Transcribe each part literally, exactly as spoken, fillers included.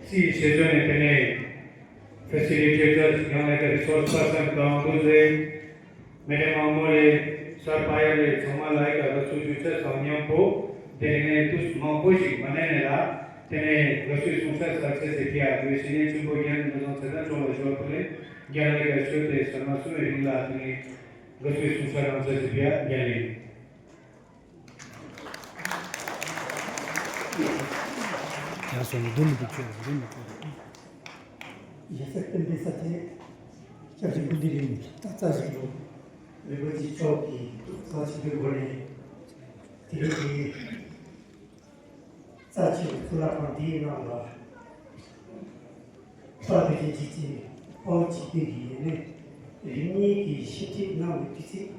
སྲིད་ཞུ་རྒྱུ་ནི་དེ་ནས་ཕེ་སི་ལི་ཊེ་ཊར་ཡང་ན་རི་སོར་སི་པར་སན་གང་དུ་རེད། མི་རེ་མང་མོ་རེད། སར་པ་ཡ་རེད། ཚང་མ་ལ་ཡི་ག་ལ་ཚུགས་རྒྱུ་ཆ་ཚང་མཉམ་པོ་དེ་ནས་དུས་མང་པོ་ཞིག་མ་གནས་ནས་ལ་དེ་ནས་དགའ་བསུའི་གསུང་བཤད་ས་ཆ་ཟེར་གྱི་ཡ་དུས་ཕྱི་ནས་ཆུན་པོ་རྒྱལ་མི་བཟང་ཚེ་དང་ཅོ་ལ་ཞོར་དུ་ལས་རྒྱལ་ལ་ཡི་ག་ཤོད་དེ་ཟ་མ་སུ་རེ་རིང་ལ་དེ་ནས་དགའ་བསུའི་གསུང་བཤད་རང་ཚ་ཟེར་གྱི་ཡ་རྒྱལ་ལ་ཡིན། ཡང་སོང་ནས་འདུག་མི་འདུག་ཁྱོད་འདུག་མི་འདུག་ཡ་སེ་སྟོན་པའི་ས་ཆེ་སྐྱབས་རྗེ་ཀུན་འདུས་གླིང་ད་རྩ་ཞིག་ཏུ་རིན་པོ་ཆེ་མཆོག་གིས་རྩ་ཆེན་པོའི་སྒོ་ནས་དེ་རིང་གི་རྩ་ཆེ་བའི་གཙུག་ལག་ཁང་འདིའི་ནང་ལ་དཔལ་དུས་ཆེན་སྤྱི་ཆིངས་དཔའ་བོ་གཅིག་སྡུད་ཀྱི་ཡིན་ནས་རིམ་གཉིས་ཀྱི་ཕྱི་དྲིལ་གནང་བའི་དུས་ཚིགས་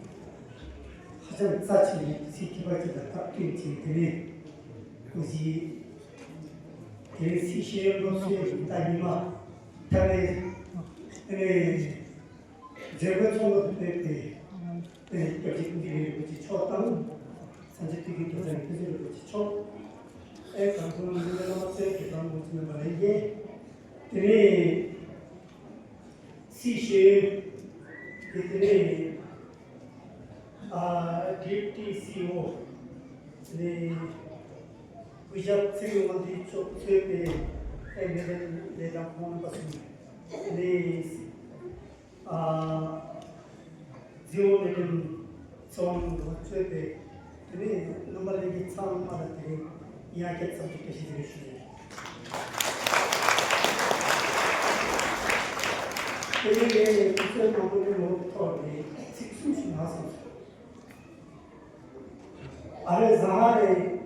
ཧ་ཅང་རྩ་ཆེ་བའི་དུས་ཚིགས་ཁྱད་པར་ཅན་དང་སྟབས་བསྟུན་བྱས། དེ་ནས་ཁོང་གིས་དེ་རིང་སྲིད་ཞུའི་སློབ་གསོའི་རིམ་ཟླ་ཉི་མ་མཐའ་མའི་དེ་ནས་མཛད་སྒོའི་ཚོགས་འདུ་ཕེབས་ཏེ། ཨེ། སྐྱབས་རྗེ་ཀུན་འདུས་གླིང་རིན་པོ་ཆེ་མཆོག་དང་། སངས་རྒྱས་ཐུགས་ཀྱི་རྡོ་རྗེ་ཀུན་འདུས་རིན་པོ་ཆེ་མཆོག་ཨེ། གང་དུ་མི་ལ་མ་ཚོས་ཀྱི་དང་མོ་ཚོས་མ་ལས་ཀྱི། དེ་ནས་སྲིད་ཞུ་དེ་དེ་ནས་ཨ་ཌི་པུ་ཊི་སི་ཨི་ཨོ་ནས་སྐུ་ཞབས་ཚེ་རིང་དབང་འདུས་མཆོག་གཙོས་པའི་ཨེ་མི་རེ་ལས་དང་ཁོང་པ་སོང་ནས། ཨ། རྫི་བོ་མི་ལུས་ཚོགས་མི་འདུ་གཙོས་པའི་དེ་ནས་རྣམ་པ་ལྷན་རྒྱས་ཚང་མ་ལ་དེ་རིང་ཡང་བསྐྱར་འཚམས་འདྲི་བཀྲ་ཤིས་བདེ་ལེགས་ཞུ་ཡིན། དེ་རིང་ངས་དུས་ཚོད་མང་པོ་མི་ལོག་ཐོག་ནས་ཚིག་གསུམ་ཞིག་ལྷག་སོང་། ཨ་རེ་ཟ་ཧ་རེ།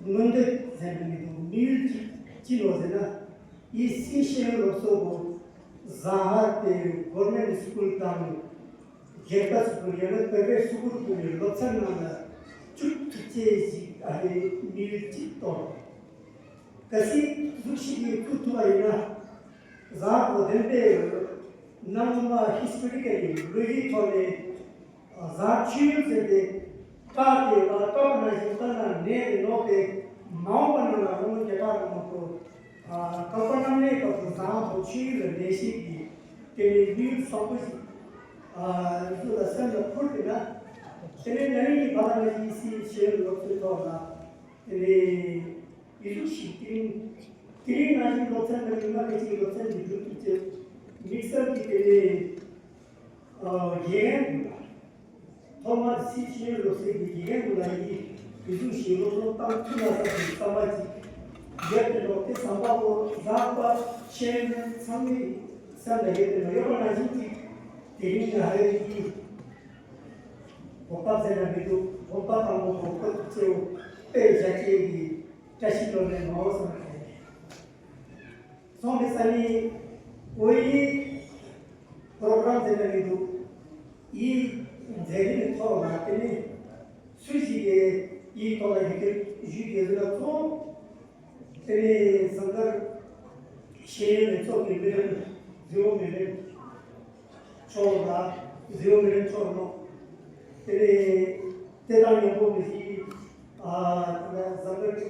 མངོན་འདོད་ཟེར་ནས་མི་འདུག་དམིགས་ཡུལ་ཅི་ཅི་ལོ་ཟེར་ན། ཡི་སི་ཤེས་ཡོན་སློབ་གསོ་བོ་ཟ་ཧར་ཏེ་གོར་མེན་སི་ཀུལ་དང་སྒེར་པ་སི་ཀུལ་ཡང་ན་བོད་པའི་སི་ཀུལ་ཀུན་ནས་སློབ་ཚན་ནང་ལ་བཅུག་ཐུབ་ཅེས་ཞིག་ཨ་ནི་དམིགས་ཡུལ་ཅིག་གཏོང་། གལ་སྲིད་འཛུགས་ཤིག་གིས་བཙུགས་ཐུབ་པ་ཡིན་ན། ཟ་ཧར་བོ་བདེན་པའི་ནང་མ་ཧིས་ཊོ་རི་ཀལ་ལོ་ཇིག་ཐོག་ནས། བཟང་ཆོས་ཟེར་ཏེ། བཀའ་དེ་ལ་བཀའ་པ་ནང་བཞིན་བཀའ་ན་ནས་ནས་ནོག་སྟེ། མ་འོངས་པ་ནང་ལ་རོང་བོ་རྒྱ་གར་རོང་བོ་ཁོ། བཀའ་པ་རྣམ་གཉིས་པ་ཁོ་བཟང་པོ་ཆོས་ལ་ལས་ཤེས་ཀྱི། དེ་ནས་ལུས་བཟང་པོ་ཞིག་ཨ་ཚོ་ལ་སེམས་ལ་འཁུར་ཏེ་ན། དེ་ནས་ན་ནིང་གི་བར་ན་ཡིན་སྲིད་ཞེས་སློབ་གསོའི་ཐོག་ལ། དེ་ནས་ཡིན་ལུགས་ཤིག་དེ་རིང་། དེ་རིང་ན་ནིང་སློབ་ཚན་ནང་ཉི་མ་ཁ་ཅིག་སློབ་ཚན་གྱི་སྒྲུབ་ཐུབ་ཅེས། དམིགས་བསལ་གྱི་དེ་ནས། དགེ་རྒན་དགོས་ལ། ཐོག་མར་སྲིད་ཞུའི་སློབ་གསོའི་དགེ་རྒན་དགོས་ལ་ཡིན། དེ་ཚོ་ཞིག་སློབ་སྦྱོང་བཏང་ཐུབ་ན་བསམ་པའི་བསམ་པ་ཅིག་ཡོད་དེ་ལོག་དེ་བསམ་པ་པོ་བཟང་པ་ཤེས་ཡོན་ཚང་མའི་སེམས་ལ་ཡོད་དེ་ལ་ཡོད་པ་ནང་བཞིན་ཅིག་དེ་རིང་ནི་ཧ་རེ་ཡིན། གོ་སྐབས་ཟེར་ན་མི་འདུག་གོ་སྐབས་དང་པོ་གོ་སྐབས་གཙོ་བོ་དཔེ་བཞག་ཅེས་ཀྱི་བཀྲ་ཤིས་སྒྲོལ་མའི་ངོ་བོ་སོང་རེད། སོང་སྟེ་ས་ནི་ཨོ་ཡི་པོ་རོ་གྷ་རམ་ཟེར་ན་མི་འདུག་ཡི་མཛད་རིམ་ཐོག་ལ་དེ་ནི་སུ་ཞིག་གིས་ཡི་ཐོག་ལ་ཡི་གེ་ཞུས་ཡོད་ན་ཚོ། དེ་ནི་ཟངས་དཀར་ཤེས་ཡོན་ལས་ཚོགས་ཀྱི་མི་རིམ་རྫི་བོ་མི་རིམ་ཚོགས་ལ་རྫི་བོ་མི་རིམ་ཚོགས་ནོ། དེ་ནི་དེ་དང་མཉམ་པོ་མི་ཞིག་ཨ་ཟངས་དཀར་གྱི་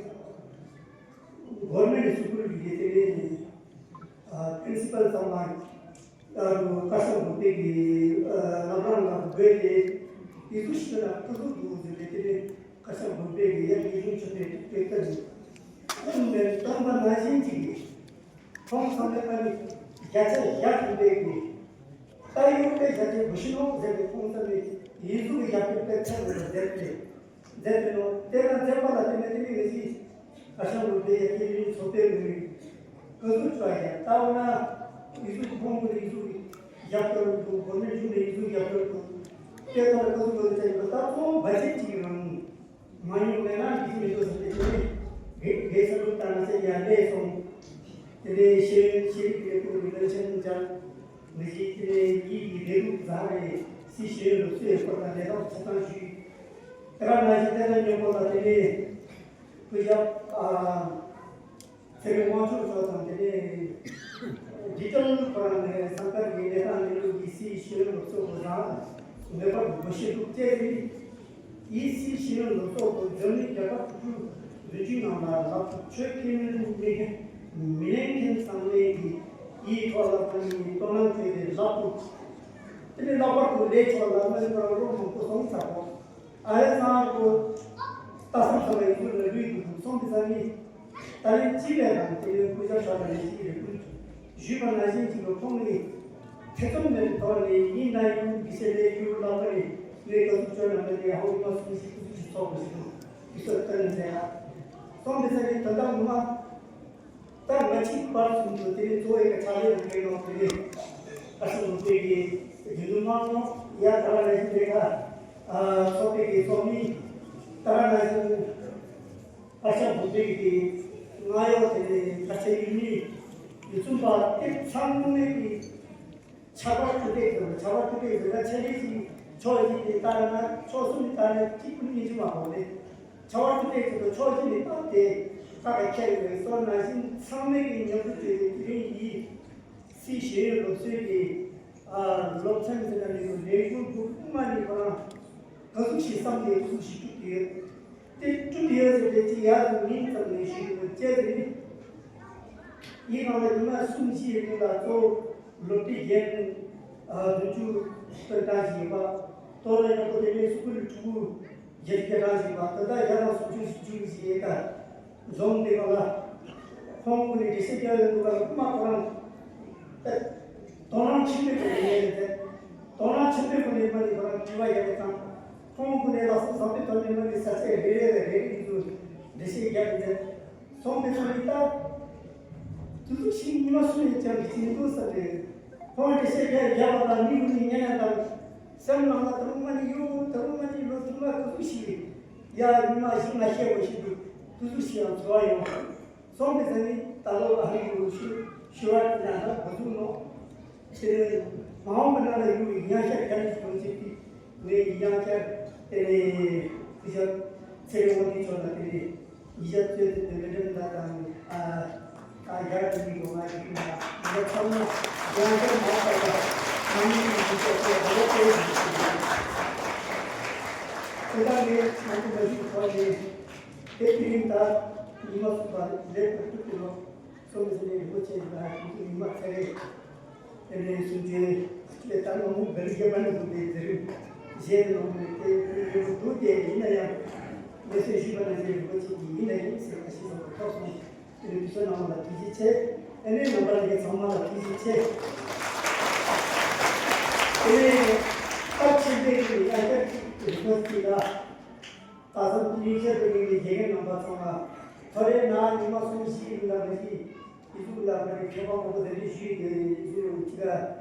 གོར་མེན་སི་ཀུལ་གྱི་དེ་ནི་ཨ་པི་རིན་སི་པལ་ཚང་མ། ཨ་ནི་བཀའ་ཤག་དགོན་པའི་གི་ཨ་ལམ་རང་ལ་བོད་དེ་དེ་ཚོ་ཞིག་ལ་ཀུ་ཟུག་འདུག་ཟེར་ཏེ་དེ་ནས་བཀའ་ཤག་དགོན་པའི་གི་ཡར་ཡིད་བཞིན་ཆོས་དེ་དེ་ལྟར་ཡིན། ཁོང་ནས་བསྟན་པ་ནང་བཞིན་གཅིག་ཡིན། ཁོང་ཚང་མས་ཨ་ནི་བརྒྱ་ཆ་བརྒྱ་ཐམ་པའི་གི་ད་ཡོད་པའི་བརྒྱ་ཆ་དགུ་བཞི་ནོ་ཟེར་ཏེ་ཁོང་ཚང་མས་ཡིད་གཟུགས་ཀྱི་རྒྱབ་སྐྱོར་དེ་ཐེབས་ཡོད་པ་ཟེར་ཏེ། མཛད་དེ་ནོ། དེ་ལ་མཛད་པ་ལ་བརྟེན་ནས་དེ་ནི་ངེད་ཀྱིས་བཀའ་ཤག་ལུ་བསྡད་ཡ་ཁྱེད་རིང་ཚོགས་པའི་ངོས་ཀུན་སློང་བྱ་ཡ་ལྟ་བ་ན་ཡིག་གཟུགས་ཕོང་པོ་ཡིག་གཟུགས་རྒྱབ་སྐྱོར་འདུག་སྒོར་མོའི་གཞུང་ནས་ཡིག་གཟུགས་རྒྱབ་སྐྱོར་འདུག་དེ་ལྟར་ཀུན་སློང་བྱ་ཡ་ལྟ་ཚོ་བ་ཆེ་གཅིག་རང་མ་ཉུང་མེད་ན་ཡིག་གཟུགས་མི་འདུག་ཟེར་ཏེ་དེ་ནི་ངེད་ངེད་ས་ལུ་ལྟ་ན་ཚེ་ཡར་ལས་སོང་། དེ་ནས་ཤེས་ཤེས་རིག་པའི་ཐོག་ནས་ལས་ཆེན་སྦྱངས། ངེད་ཀྱིས་དེ་ནས་ཡིད་ཀྱི་རེ་སྒུག་བཟང་རེ་སྲིད་ཞུའི་ལུགས་སྲོལ་སྐོར་དང་ལས་ཀ་ཆ་ཚང་ཞུས། དེ་ག་ནང་བཞིན་དེ་དང་མཉམ་པོ་ལ་དེ་ནས་སྐུ་ཞབས་ཨ་ཚེ་རིང་དབང་ཕྱུག་མཆོག་དང་དེ་ནས་ཌི་ཇི་ཊལ་ཁོ་རང་ནས་ཟངས་དཀར་གྱི་གནས་སྟངས་གནས་ལུགས་ཀྱི་སྲིད་ཞུའི་ལུགས་སྲོལ་སྐོར་དང་ངེས་པར་དུ་ཤེས་ཐུབ་ཅེས་ཟེར། ཡིད་སྲིད་ཞུའི་ལུགས་སྲོལ་སྐོར་འཛམ་གླིང་རྒྱལ་ཁབ་དྲུག་ བོད་བརྒྱུད་ནང་ལ་ལག་ཏུ་ཆོས་ཁས་ལེན་མི་མཁན་མི་ལེན་མཁན་ཚང་མས་ཀྱི་ཡིད་ཐོག་ལ་བཏང་ནས་དོ་སྣང་བྱས་ཏེ་ལག་ཏུ་དེ་ནས་ལྷག་པར་དུ་ལས་ཆོག་ལ་སྨན་པ་རོགས་མང་པོ་སོང་ཚར་གོ། ཨ་རེ་ཚང་གོ། ལྟ་བསམ་ཚང་བའི་ཚུལ་ལ་ལུས་འདུག་སོང་དེ་ཚང་གིས་ད་ལན་གཅིག་ལས་དང་དེ་ནས་སྐུ་ཞབས་ཤ་ལ་ལས་གཅིག་རེ་ཀུན་ཞུས་པ་ནང་བཞིན་གཅིག་ལ་ཁོང་ནི་ཐེ་ཚོམ་མེད་ཐོག་ནས་ཡིན་ན་ཡིན་གི་ཤེས་ལས་རྒྱུ་ལག་པ་ནས་ངས་ག་ཚོད་བཅོལ་ན་མེད་དེ་ཧོ་མ་སུ་ཞིག་སུ་ཞིག་ཚོགས་པ་ཞིག་འདུག་དེ་ཚོ་སྟོན་མཛད་ཨ། སོང་དེ་ཚང་གིས་དོན་དག་ངོ་མ། ད་ང་གཅིག་པར་གསུམ་དུ་དེ་ནི་གཙོ་བོའི་ཕྱག་ལས་དུ་སྤེལ་ནོ་དེ་ནི་ཨ་ཤ་ལུག་པའི་གི་རྒྱུན་དུ་མང་ནོ་ཡ་ད་ར་ན་ཞིག་རེ་ཁ་ཚོགས་པའི་གི་ཚོགས་མི་ད་ར་ན་ཞིག་ཨ་ཤ་ལུག་པའི་གི་ང་ཡོ་དེ་ནི་ཨ་ཤ་ཡུལ་མི་ཡུལ་ཚུན་པ་དེ་ཚང་མའི་གི་ཆར་པ་སྐུ་དེ་ཚོ་ཆར་པ་སྐུ་དེ་ཚོ་ལ་ཆ་ལེ་ཞིག་ཕྱོགས་གཅིག་ནས་ལྟ་ན་ཕྱོགས་གསུམ་ནས་ལྟ་ན་གཅིག་པུ་ནི་ཅི་མ་གོ་ནས་ཆར་པ་སྐུ་དེ་ཚོ་ཕྱོགས་གཅིག་ནས་ལྟ་དེ་ལྟ་ག་ཁྱེར་བའི་སོ་ན་བཞིན་ཚང་མས་ཀྱི་ཉམས་སུ་བཅོས་ཏེ་དེ་རིང་ཡིན། སྲིད་ཞེས་ཡོད་སློབ་གསོའི་གི་སློབ་ཚན་ཟེར་ན་ནི་ལས་འགུལ་འགོ་དཔུང་མ་ནི་ཁོ་རང་ག་ཟུག་ཞིག་བསམ་ནས་ག་ཟུག་ཞིག་བསྒྲུབས་ཡོད། དེ་བསྒྲུབས་ཡོད་ཟེར་ཏེ་ཅི་ཡག་ཏུ་མིང་ཙམ་ནས་ཞུས་ཡོད་ཅེས་ཟེར་ནི། ཡིན་ནའང་ཉི་མ་གསུམ་བཞིའི་རིང་ལ་གཙོ་བོ་སློབ་གྲྭའི་རྒན་བདུན་ཅུ་སྟོན་གྲངས་ཤིག་ཡིན་པ། གཏོར་ལ་ཡག་པོ་དེ་ནས་སུ་ཀུལ་ཕྲུ་གུ་བརྒྱད་ཅུ་གྲངས་ཤིག་ཡིན་པ། ད་ལྟ་བརྒྱ་དང་སུམ་ཅུ་ཞིག་བཅུ་ཞིག་ཡིན་ད། འཛོམས་བསྡད་པ་ལ། ཁོང་ཀུན་ནས་འགྲེལ་བཤད་རྒྱག་ཡོད་འདུག་ག་ལ་ཁོ་མ་ཁོ་རང་། དོ་སྣང་ཆེན་པོའི་སྒོ་ནས་ཉན་ཡོད་དེ། དོ་སྣང་ཆེན་པོའི་སྒོ་ནས་མ་ནི་ཁོ་རང་དྲི་བ་རྒྱག་ཡོད་ཙང་། ཁོང་ཀུན་ནས་ལག་སོགས་བཟང་པོའི་ཐོག་ནས་མ་ནི་ས་ཆ་རེ་རེ་ལ་རེ་རེ་ཡིན་དུ་འགྲེལ་བཤད་རྒྱག་ཡོད་དེ། སོང་པའི་ཚོ་ནི་ད། དུ་ཚོ་ཞིག་ཉི་མ་གསུམ་ཡིན་ཀྱང་གི་ཅི་མི་འདུག་བསམ་སྟེ། ཁོང་འགྲེལ་བཤད་རྒྱག་རྒྱག་པ་དང་མི་ཀུན་ནས་ཉན་ཡ་དང་། སེམས་ནང་ལ་ད་རུང་མ་ནི་ཡོད་ད་རུང་མ་ནི་ལོ་དུ་མ་དུ་ཚོ་ཞིག་ཡ་ཉི་མ་ཞིག་ང་ཤེས་པ་ཞིག་འདུག་དུ་ཚོ་ཞིག་ཡང་འཚོ་བ་ཡོང་། སོང་པའི་ཚེ་ནི་ད་ལོ་ཨ་རིའི་ལོ་ཤུ་ཤུ་བ་དེ་ན་ད་ག་ཚུགས་ནོ། དེ་ནས་མ་འོངས་པ་ན་ལ་ཡུལ་ཡང་ཤར་ག་ནས་ཡོང་ཅིག་གི་ངའི་ཡང་ཤར་དེ་ནས་དེ་ཤར་ཚེ་རིང་དབང་འདུས་མཆོག་ལ་དེ་ནས་ཡི་ཤར་བཙོན་དེ་དེ་ལས་འགྲེམས་ད་དང་ཨ་ཨ་ཡར་དེ་ནས་ཡོང་ང་ཡིན་ན་ཡི་ཤར་ཚང་མ་ཡང་ཤར་མ་པ་ལ་ཨ་མི་ཡི་ཤར་ཚོ་ཧ་ལོ་ཏེ་ཡིན་ཞིག་ཡིན། དེ་དག་ནས་ང་ཚོ་མ་ཞུགས་ཐོག་ནས། དེ་དེ་རིང་ད་ཉི་མ་གསུམ་པ་ལེགས་པར་ཐུག་གི་ལོ། སོ་མི་སི་ནས་རིན་པོ་ཆེ་ལ་ཁྱེད་ཚོ་ཉི་མ་ཚེ་རེ། དེ་ནས་གསུང་ཆོས་ཁྱེད་ད་ང་མོ་བེ་རི་རྒྱ་པ་ནས་འདུག་པའི་དེ་རིང་གཞས་དེ་ནང་ནས་དེ་རིང་འདུག་སྟེ་ཡིན་ན་ཡང་མེ་སེ་ཞུས་པ་ནང་བཞིན་རིན་པོ་ཆེ་གིས་ཡིན་ན་ཡིན་ཟེར་བ་ཞིག་ལ་ཐོབ་སོང་། དེ་ནས་དུས་ཚོད་ནང་ལ་ཐུགས་རྗེ་ཆེ། དེ་ནས་རྣམ་པ་ལྷན་རྒྱས་ཚང་མ་ལ་ཐུགས་རྗེ་ཆེ། དེ་ནས་སྐབས་ཆེན་པོའི་ཉིན་ལ་ཡང་བསྐྱར་གཅིག་རིན་པོ་ཆེ་ལ། ད་ལྟ་དེ་རིང་བཅར་བའི་ངེད་ཀྱི་དགེ་རྒན་རྣམ་པ་ཚང་མ། ཐོ་རེ་ན་ཉི་མ་གསུམ་བཞིའི་རིང་ལ་ང་ཚོས་ཡིག་གཟུགས་ལ་ང་ཚོའི་མཁས་པ་མང་པོ་དེ་འདྲ་ཞུས་ཏེ་ཡིག་གཟུགས་ལ་ཅི་ག་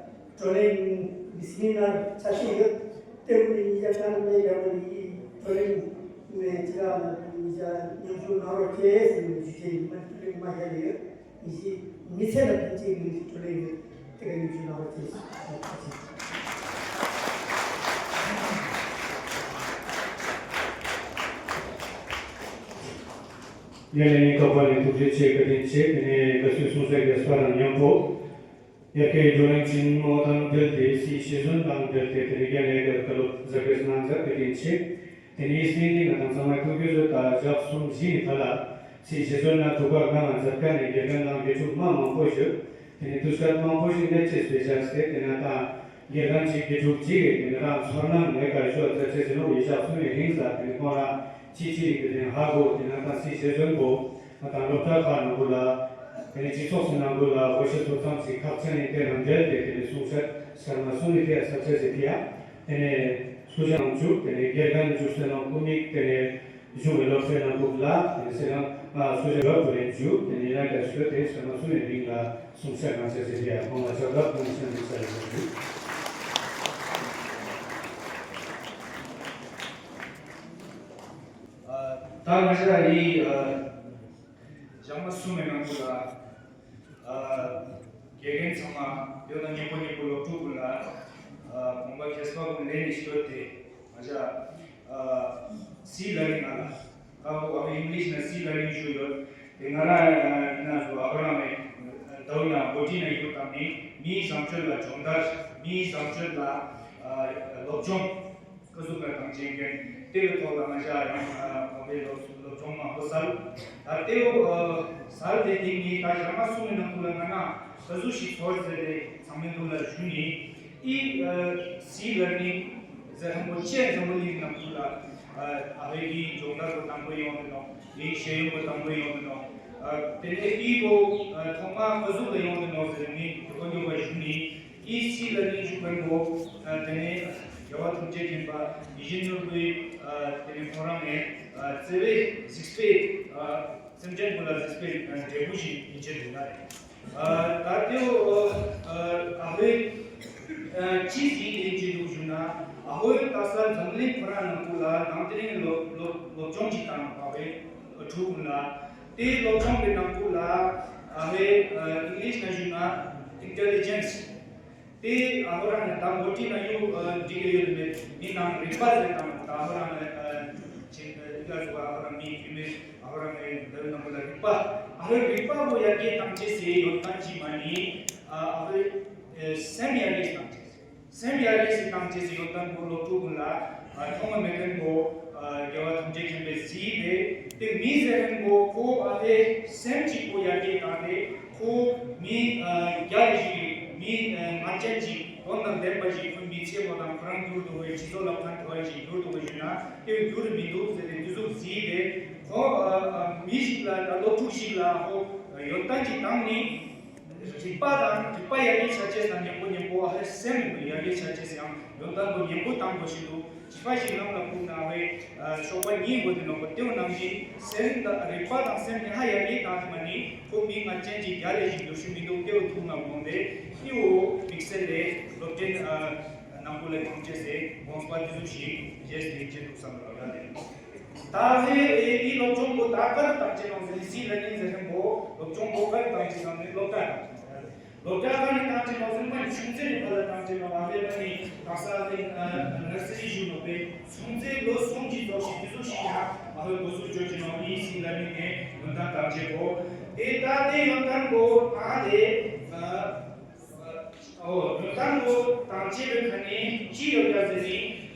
བགྲོ་གླེང་གི་སི་མི་ནར་ཆ་ཤས་ཡོད། དེ་བོ་ནི་ཉིན་ཞག་ལྔ་ནི་མེད་ཡག་པོ་ནི་ཡིག་བགྲོ་གླེང་ནས་ཅི་ག་ལ་ཉིན་ཞག་མཉམ་ཞུགས་གནང་རོགས་བྱས་ཟེར་ནས་ཞུ་བྱས་ཉི་མ་བགྲོ་གླེང་མ་བཞག་ཡོད། མི་ཞིག་མི་ཚེ་ལ་ཕན་ཆེད་མི་ཞིག་བགྲོ་གླེང་ཡོད། དེ་ག་ཉིན་ཞུ་གནང་རོགས་བྱས། ཡ་ལེ་ནི་ཀ་པ་ལེ་ཐུགས་རྗེ་ཆེ་བཀའ་དྲིན་ཆེ། དེ་ནས་དགའ་བསུའི་གསུང་བཤད་རྒྱས་པ་དང་མཉམ་པོ། ཡ་གི་བགྲོ་གླེང་ཆེན་མོ་དང་འབྲེལ་ཏེ་སྲིད་ཞི་གཞོན་དང་འབྲེལ་ཏེ་དེ་ནས་རྒན་ལས་ཀར་བཀའ་སློབ་གཟབ་རྒྱས་གནང་མཛད་བཀའ་དྲིན་ཆེ། དེ་ནས་ཨིས་མིན་ནི་ང་དང་ཚང་མའི་ཐུགས་རྒྱུད་བཟོད་དང་ལྗགས་གསུམ་བཞི་ནི་ཐ་ལ། སྲིད་ཞི་གཞོན་ན་དུ་བཀར་གནང་ང་མཛད་མཁན་ནི་དགེ་རྒན་དང་དགེ་ཕྲུག་མ་མང་པོ་ཞིག་དེ་ནས་དུས་སྐབས་མང་པོ་ཞིག་གནས་ཚུལ་སྤེལ་བཞག་སྟེ་དེ་ན་ད་དགེ་རྒན་གཅིག་དགེ་ཕྲུག་གཅིག་གིས་དེ་ནས་རང་ཚོར་སྣང་ངེས་པར་ཞུ་བ་མཛད་ཚེ་ཟིན་ནོ་ཡི་ཞག་གསུམ་ནས་རིང་ས་དེ་ནས་ཁོང་རང་ཅི་ཅི་རིགས་ཀྱི་དེ་ནས་ཧ་གོ་དེ་ན་ད་སྲིད་ཞི་གཞོན་པོ། ང་དང་སློབ་གྲྭ་ཁག་ནང་ཁུལ་ལ། དེ་ནས་སྤྱི་ཚོགས་སུ་ནང་ཁུལ་ལ་དགོངས་གཞི་ཐོག་མཚམས་ཀྱི་ཁག་ཆེན་ནི་དེ་རང་འབྲེལ་ཏེ་དེ་ནས་གསུང་བཤད་སྐར་མ་གསུམ་ནི་དེ་ཡ་ཚབ་ཚད་ཟེར་དེ་ཡ། དེ་ནས་སུ་ཞང་བཅུག་དེ་ནས་དགེ་རྒན་བཅུག་སེ་ནང་སྐུ་མིག་དེ་ནས་གཞུང་གི་སློབ་ཚན་ནང་ཁུལ་ལ་དེ་ནས་སེ་རང་ང་སུ་ཞང་རབ་ཏུ་རེ་བཅུག་དེ་ནས་ཡིན་ན་རྒྱ་ཤོད་དེ་སྐར་མ་གསུམ་ནི་རིང་ལ་གསུང་བཤད་གནང་ཚད་ཟེར་དེ་ཡ་ཁོང་ལ་ཞབས་རབ་གནང་བྱས་འདུག་ས་རེ་ཞུ། ད་ང་ཞ་ཡི། ཞག་མ་གསུམ་མའི་ནང་དུ་ལ། ཨ། དགེ་རྒན་ཚང་མ་ཡོད་ན་མཉམ་པོ་མཉམ་པོ་སློབ་ཕྲུག་ཀུན་ལ། ཨ། དགོངས་པ་མཁས་པ་ཀུན་ལེན་ནས་ཤོད་དེ། ང་ཞ། ཨ། སི་ལར་ནིང་ང་ལ། ཀ་བོ་ཨ་ཨིང་ལིཤ་ན་སི་ལར་ནིང་ཞུ་ཡོད། དེ་ང་ར་ཡིན་ན་ཞུ་ཨ་བ་ར་མེ། ད་འུ་ན་བོ་ཏི་ན་ཡོད་དམ་ནི་མིའི་བཟང་སྤྱོད་ལ་སྦྱོང་བརྡར། མིའི་བཟང་སྤྱོད་ལ། ཨ། སློབ་སྦྱོང་། ཀ་ཟུག་ག་དང་ཅན་གན་དེ་གི་ཐོག་ལ་ང་ཞ་ཡང་ཨ་བོད་པའི་སློབ་སློབ་སྦྱོང་མ་ཧོ་སལ། ད་དེ་བོ་ཨ་སལ་དེ་དེ་ངས་ད་ཞག་མ་གསུམ་གི་ནང་ཁུལ་ལ་ང་ན་ཀ་ཟུག་ཞིག་ཚོར་ཟེར་ཏེ་ཚང་མའི་ཐོག་ལ་ཞུ་ནི། ཨི་ཨ་སི་ལར་ནིང་ཟེར་ཧམ་པོ་ཅན་ཛམ་བུ་གླིང་ནང་ཁུལ་ལ་ཨ་ཨ་བོད་ཀྱི་སྦྱོང་བརྡར་པོ་དང་པོ་ཡོང་དུ་ནོ། ངའི་ཤེས་ཡོན་པོ་དང་པོ་ཡོང་དུ་ནོ། ཨ་དེ་ནས་ཨི་བོ་ཨ་ཐོག་མ་ཀ་ཟུག་ལ་ཡོང་དུ་ནོ་ཟེར་ངས་མགྱོགས་པ་མགྱོགས་པ་ཞུ་ནི། ཨི་སི་ལར་ནིང་ཞུ་མཁན་པོ་ཨ་དེ་ནས་རྒྱལ་བ་ཐམས་ཅད་མཁྱེན་པ་ཡིད་བཞིན་ནོར་བུའི་ཨ་དེ་ནས་ཁོང་རང་ནས་ཨ་བརྩེ་བའི་གཟིགས་པའི་ཨ་སེམས་ཅན་ཀུན་ལ་གཟིགས་པའི་ཨ་འབྲས་བུ་ཞིག་ཡིན་ཕྱིར་འདུག་ན་རེད། ཨ་ད་དེ་བོ་ཨ་ཨ་ཧོས་ཨ་ཅི་ཟིན་ལེན་གྱི་འདུག་ཞུ་ན། ཨ་ཧོས་ད་ས་འཛམ་གླིང་ཁོ་རང་ནང་ཁུལ་ལ་ནང་དེ་རིང་སློབ་སློབ་སློབ་སྦྱོང་ཅིག་བཏང་བ་བས་ཨ་ཕྲུ་གུ་ལ། དེའི་སློབ་སྦྱོང་གི་ནང་ཁུལ་ལ་ཨ་ཧོས་ཨ་ཨིང་ལིཤ་ན་ཞུ་ན་ཨིན་ཊེ་ལི་ཇེན་སི། དེ་ཨ་ཧོ་རང་ནས་ད་མགོ་ཁྲིད་ན་ཡོད་ཨ་འགྲིག་གི་ཡོད་མེད་མི་ནང་རིག་པ་ཟེར་དང་ད་ཨ་ཧོ་རང་ནས་ཨ་ཅིག་ཨ་ཨི་ལ་ཟུ་ཨ་ཧོ་རང་མི་ཡུལ་མི་ཨ་ཧོ་རང་ནས་འདི་ནང་ལ་རིག་པ་ཨ་ཧོའི་རིག་པ་བོ་ཡར་རྒྱས་བཏང་ཆེད་ཟེར་ཡོད་ཐང་ཅི་མ་ནི་ཨ་ཨ་ཧོའི་ཨ་སེམས་ཡར་རྒྱས་བཏང་ཆེད་ཟེར། སེམས་ཡར་རྒྱས་སུ་བཏང་ཆེད་ཟེར་ཡོད་ཐང་བོ་སློབ་ཕྲུག་ཀུན་ལ་ཨ་མཐོང་བ་མེད་མཁན་བོ་ཨ་རྒྱལ་བ་ཐམས་ཅད་མཁྱེན་པའི་གཟི་དེ་དེ་མི་ཟེར་མཁན་བོ་ཁོ་ཨ་ཧོའི་སེམས་གཅིག་པོ་ཡར་རྒྱས་བཏང་སྟེ་ཁོ་མི་ཨ་རྒྱལ་ཞིག་མི་ཨ་ངར་ཅན་ཞིག་དོན་དང་ལྡན་པ་ཞིག་ཁོ་མི་ཚེ་བོ་དང་ཁོ་རང་འགྱུར་འགྲོ་བའི་སྤྱི་ཚོགས་ལ་ཕན་ཐོགས་པ་ཞིག་འགྱུར་འགྲོ་བའི་ཞུ་ན་དེ་འགྱུར་མི་འདུག་ཟེར་ཏེ་དུས་ཚོད་གཟི་དེ་ཁོ་ཨ་ཨ་མི་ཞིག་ལ་ད་སློབ་ཕྲུག་ཞིག་ལ་ཁོ་ཡོན་ཏན་ཅིག་བཏང་ནི། རིག་པ་དང་རིག་པ་ཡར་རྒྱས་བྱ་ཆེད་དང་མཉམ་པོ་མཉམ་པོ་ཨ་ཧེ་སེམས་ཡར་རྒྱས་བྱ་ཆེད་ཡང་ཡོན་ཏན་པོ་མཉམ་པོ་བཏང་དགོས་ཤིང་འདུག་ཅི་པ་ཞིག་ནང་ལ་ཕུག་ན་ཨ་ཧེ་ཤོག་པ་གཉིས་དགོས་དེ་ནོ་པོ་ཏེའུ་ནང་བཞིན་སེམས་དང་རིག་པ་དང་སེམས་ནི་ཧ་ཡར་རྒྱས་བཏང་དེ་མ་ནི་ཁོ་མི་ང་ཅན་གྱི་རྒྱ་ལས་ཞིག་འགྱུར་ཤུགས་མི་འདུག་ཏེའུ་ཐུག་ན་དགོངས་ཏེ་ཨི་འོ་དམིགས་བསལ་ལས་སློབ་གྲྭའི་ནང་པོ་ལ་ཐུག་ཆེད་སེ་དགོངས་པ་དེ་ཚོ་ཞིག་བཞེས་ཏེ་ཡིན་ཆེད་འདུག་བསམ་པ་ལ་ཡ་ལས། ད་ཧེ་ཨེ་ཨི་སློབ་སྦྱོང་པོ་ད་ག་རེ་བཏང་ཆེད་ནང་ཟེར་ནི་སི་ལ་ནིང་ཟེར་མཁན་པོ་སློབ་སྦྱོང་པོ་ག་རེ་བཏང་ཆེད་ནང་ནི་སློབ་གྲྭ་དང་། སློབ་གྲྭ་ག་ནས་བཏང་ཆེད་ནང་ཟེར་ན་ཆུང་ཙེ་ནས་ཕར་ལ་བཏང་ཆེད་ནང་ཨ་ཧེ་ཨ་ནི་དག་ས་ཨ་ནི་ནར་སི་རི་ཞུ་ནོ་པས་ཆུང་ཙེ་ལོ་གསུམ་གྱི་ཐོག་ཞིག་དེ་ཚོ་ཞིག་ཡང་ཨ་ཧེ་འགོ་ཚུགས་བཅོ་ཆེད་ནང་ཨི་སི་ལ་ནིང་ནས་ཡོན་ཏན་བཏང་ཆེད་པོ་དེ་ད་དེ་ཡོན་ཏན་པོ་ད་དེ། ཨོ། ཡོན་ཏན་པོ་དང་བཅས་པའི་ཁ་ནས་ཅི་ཡོད་ཀྱང་ཟེར་ནས་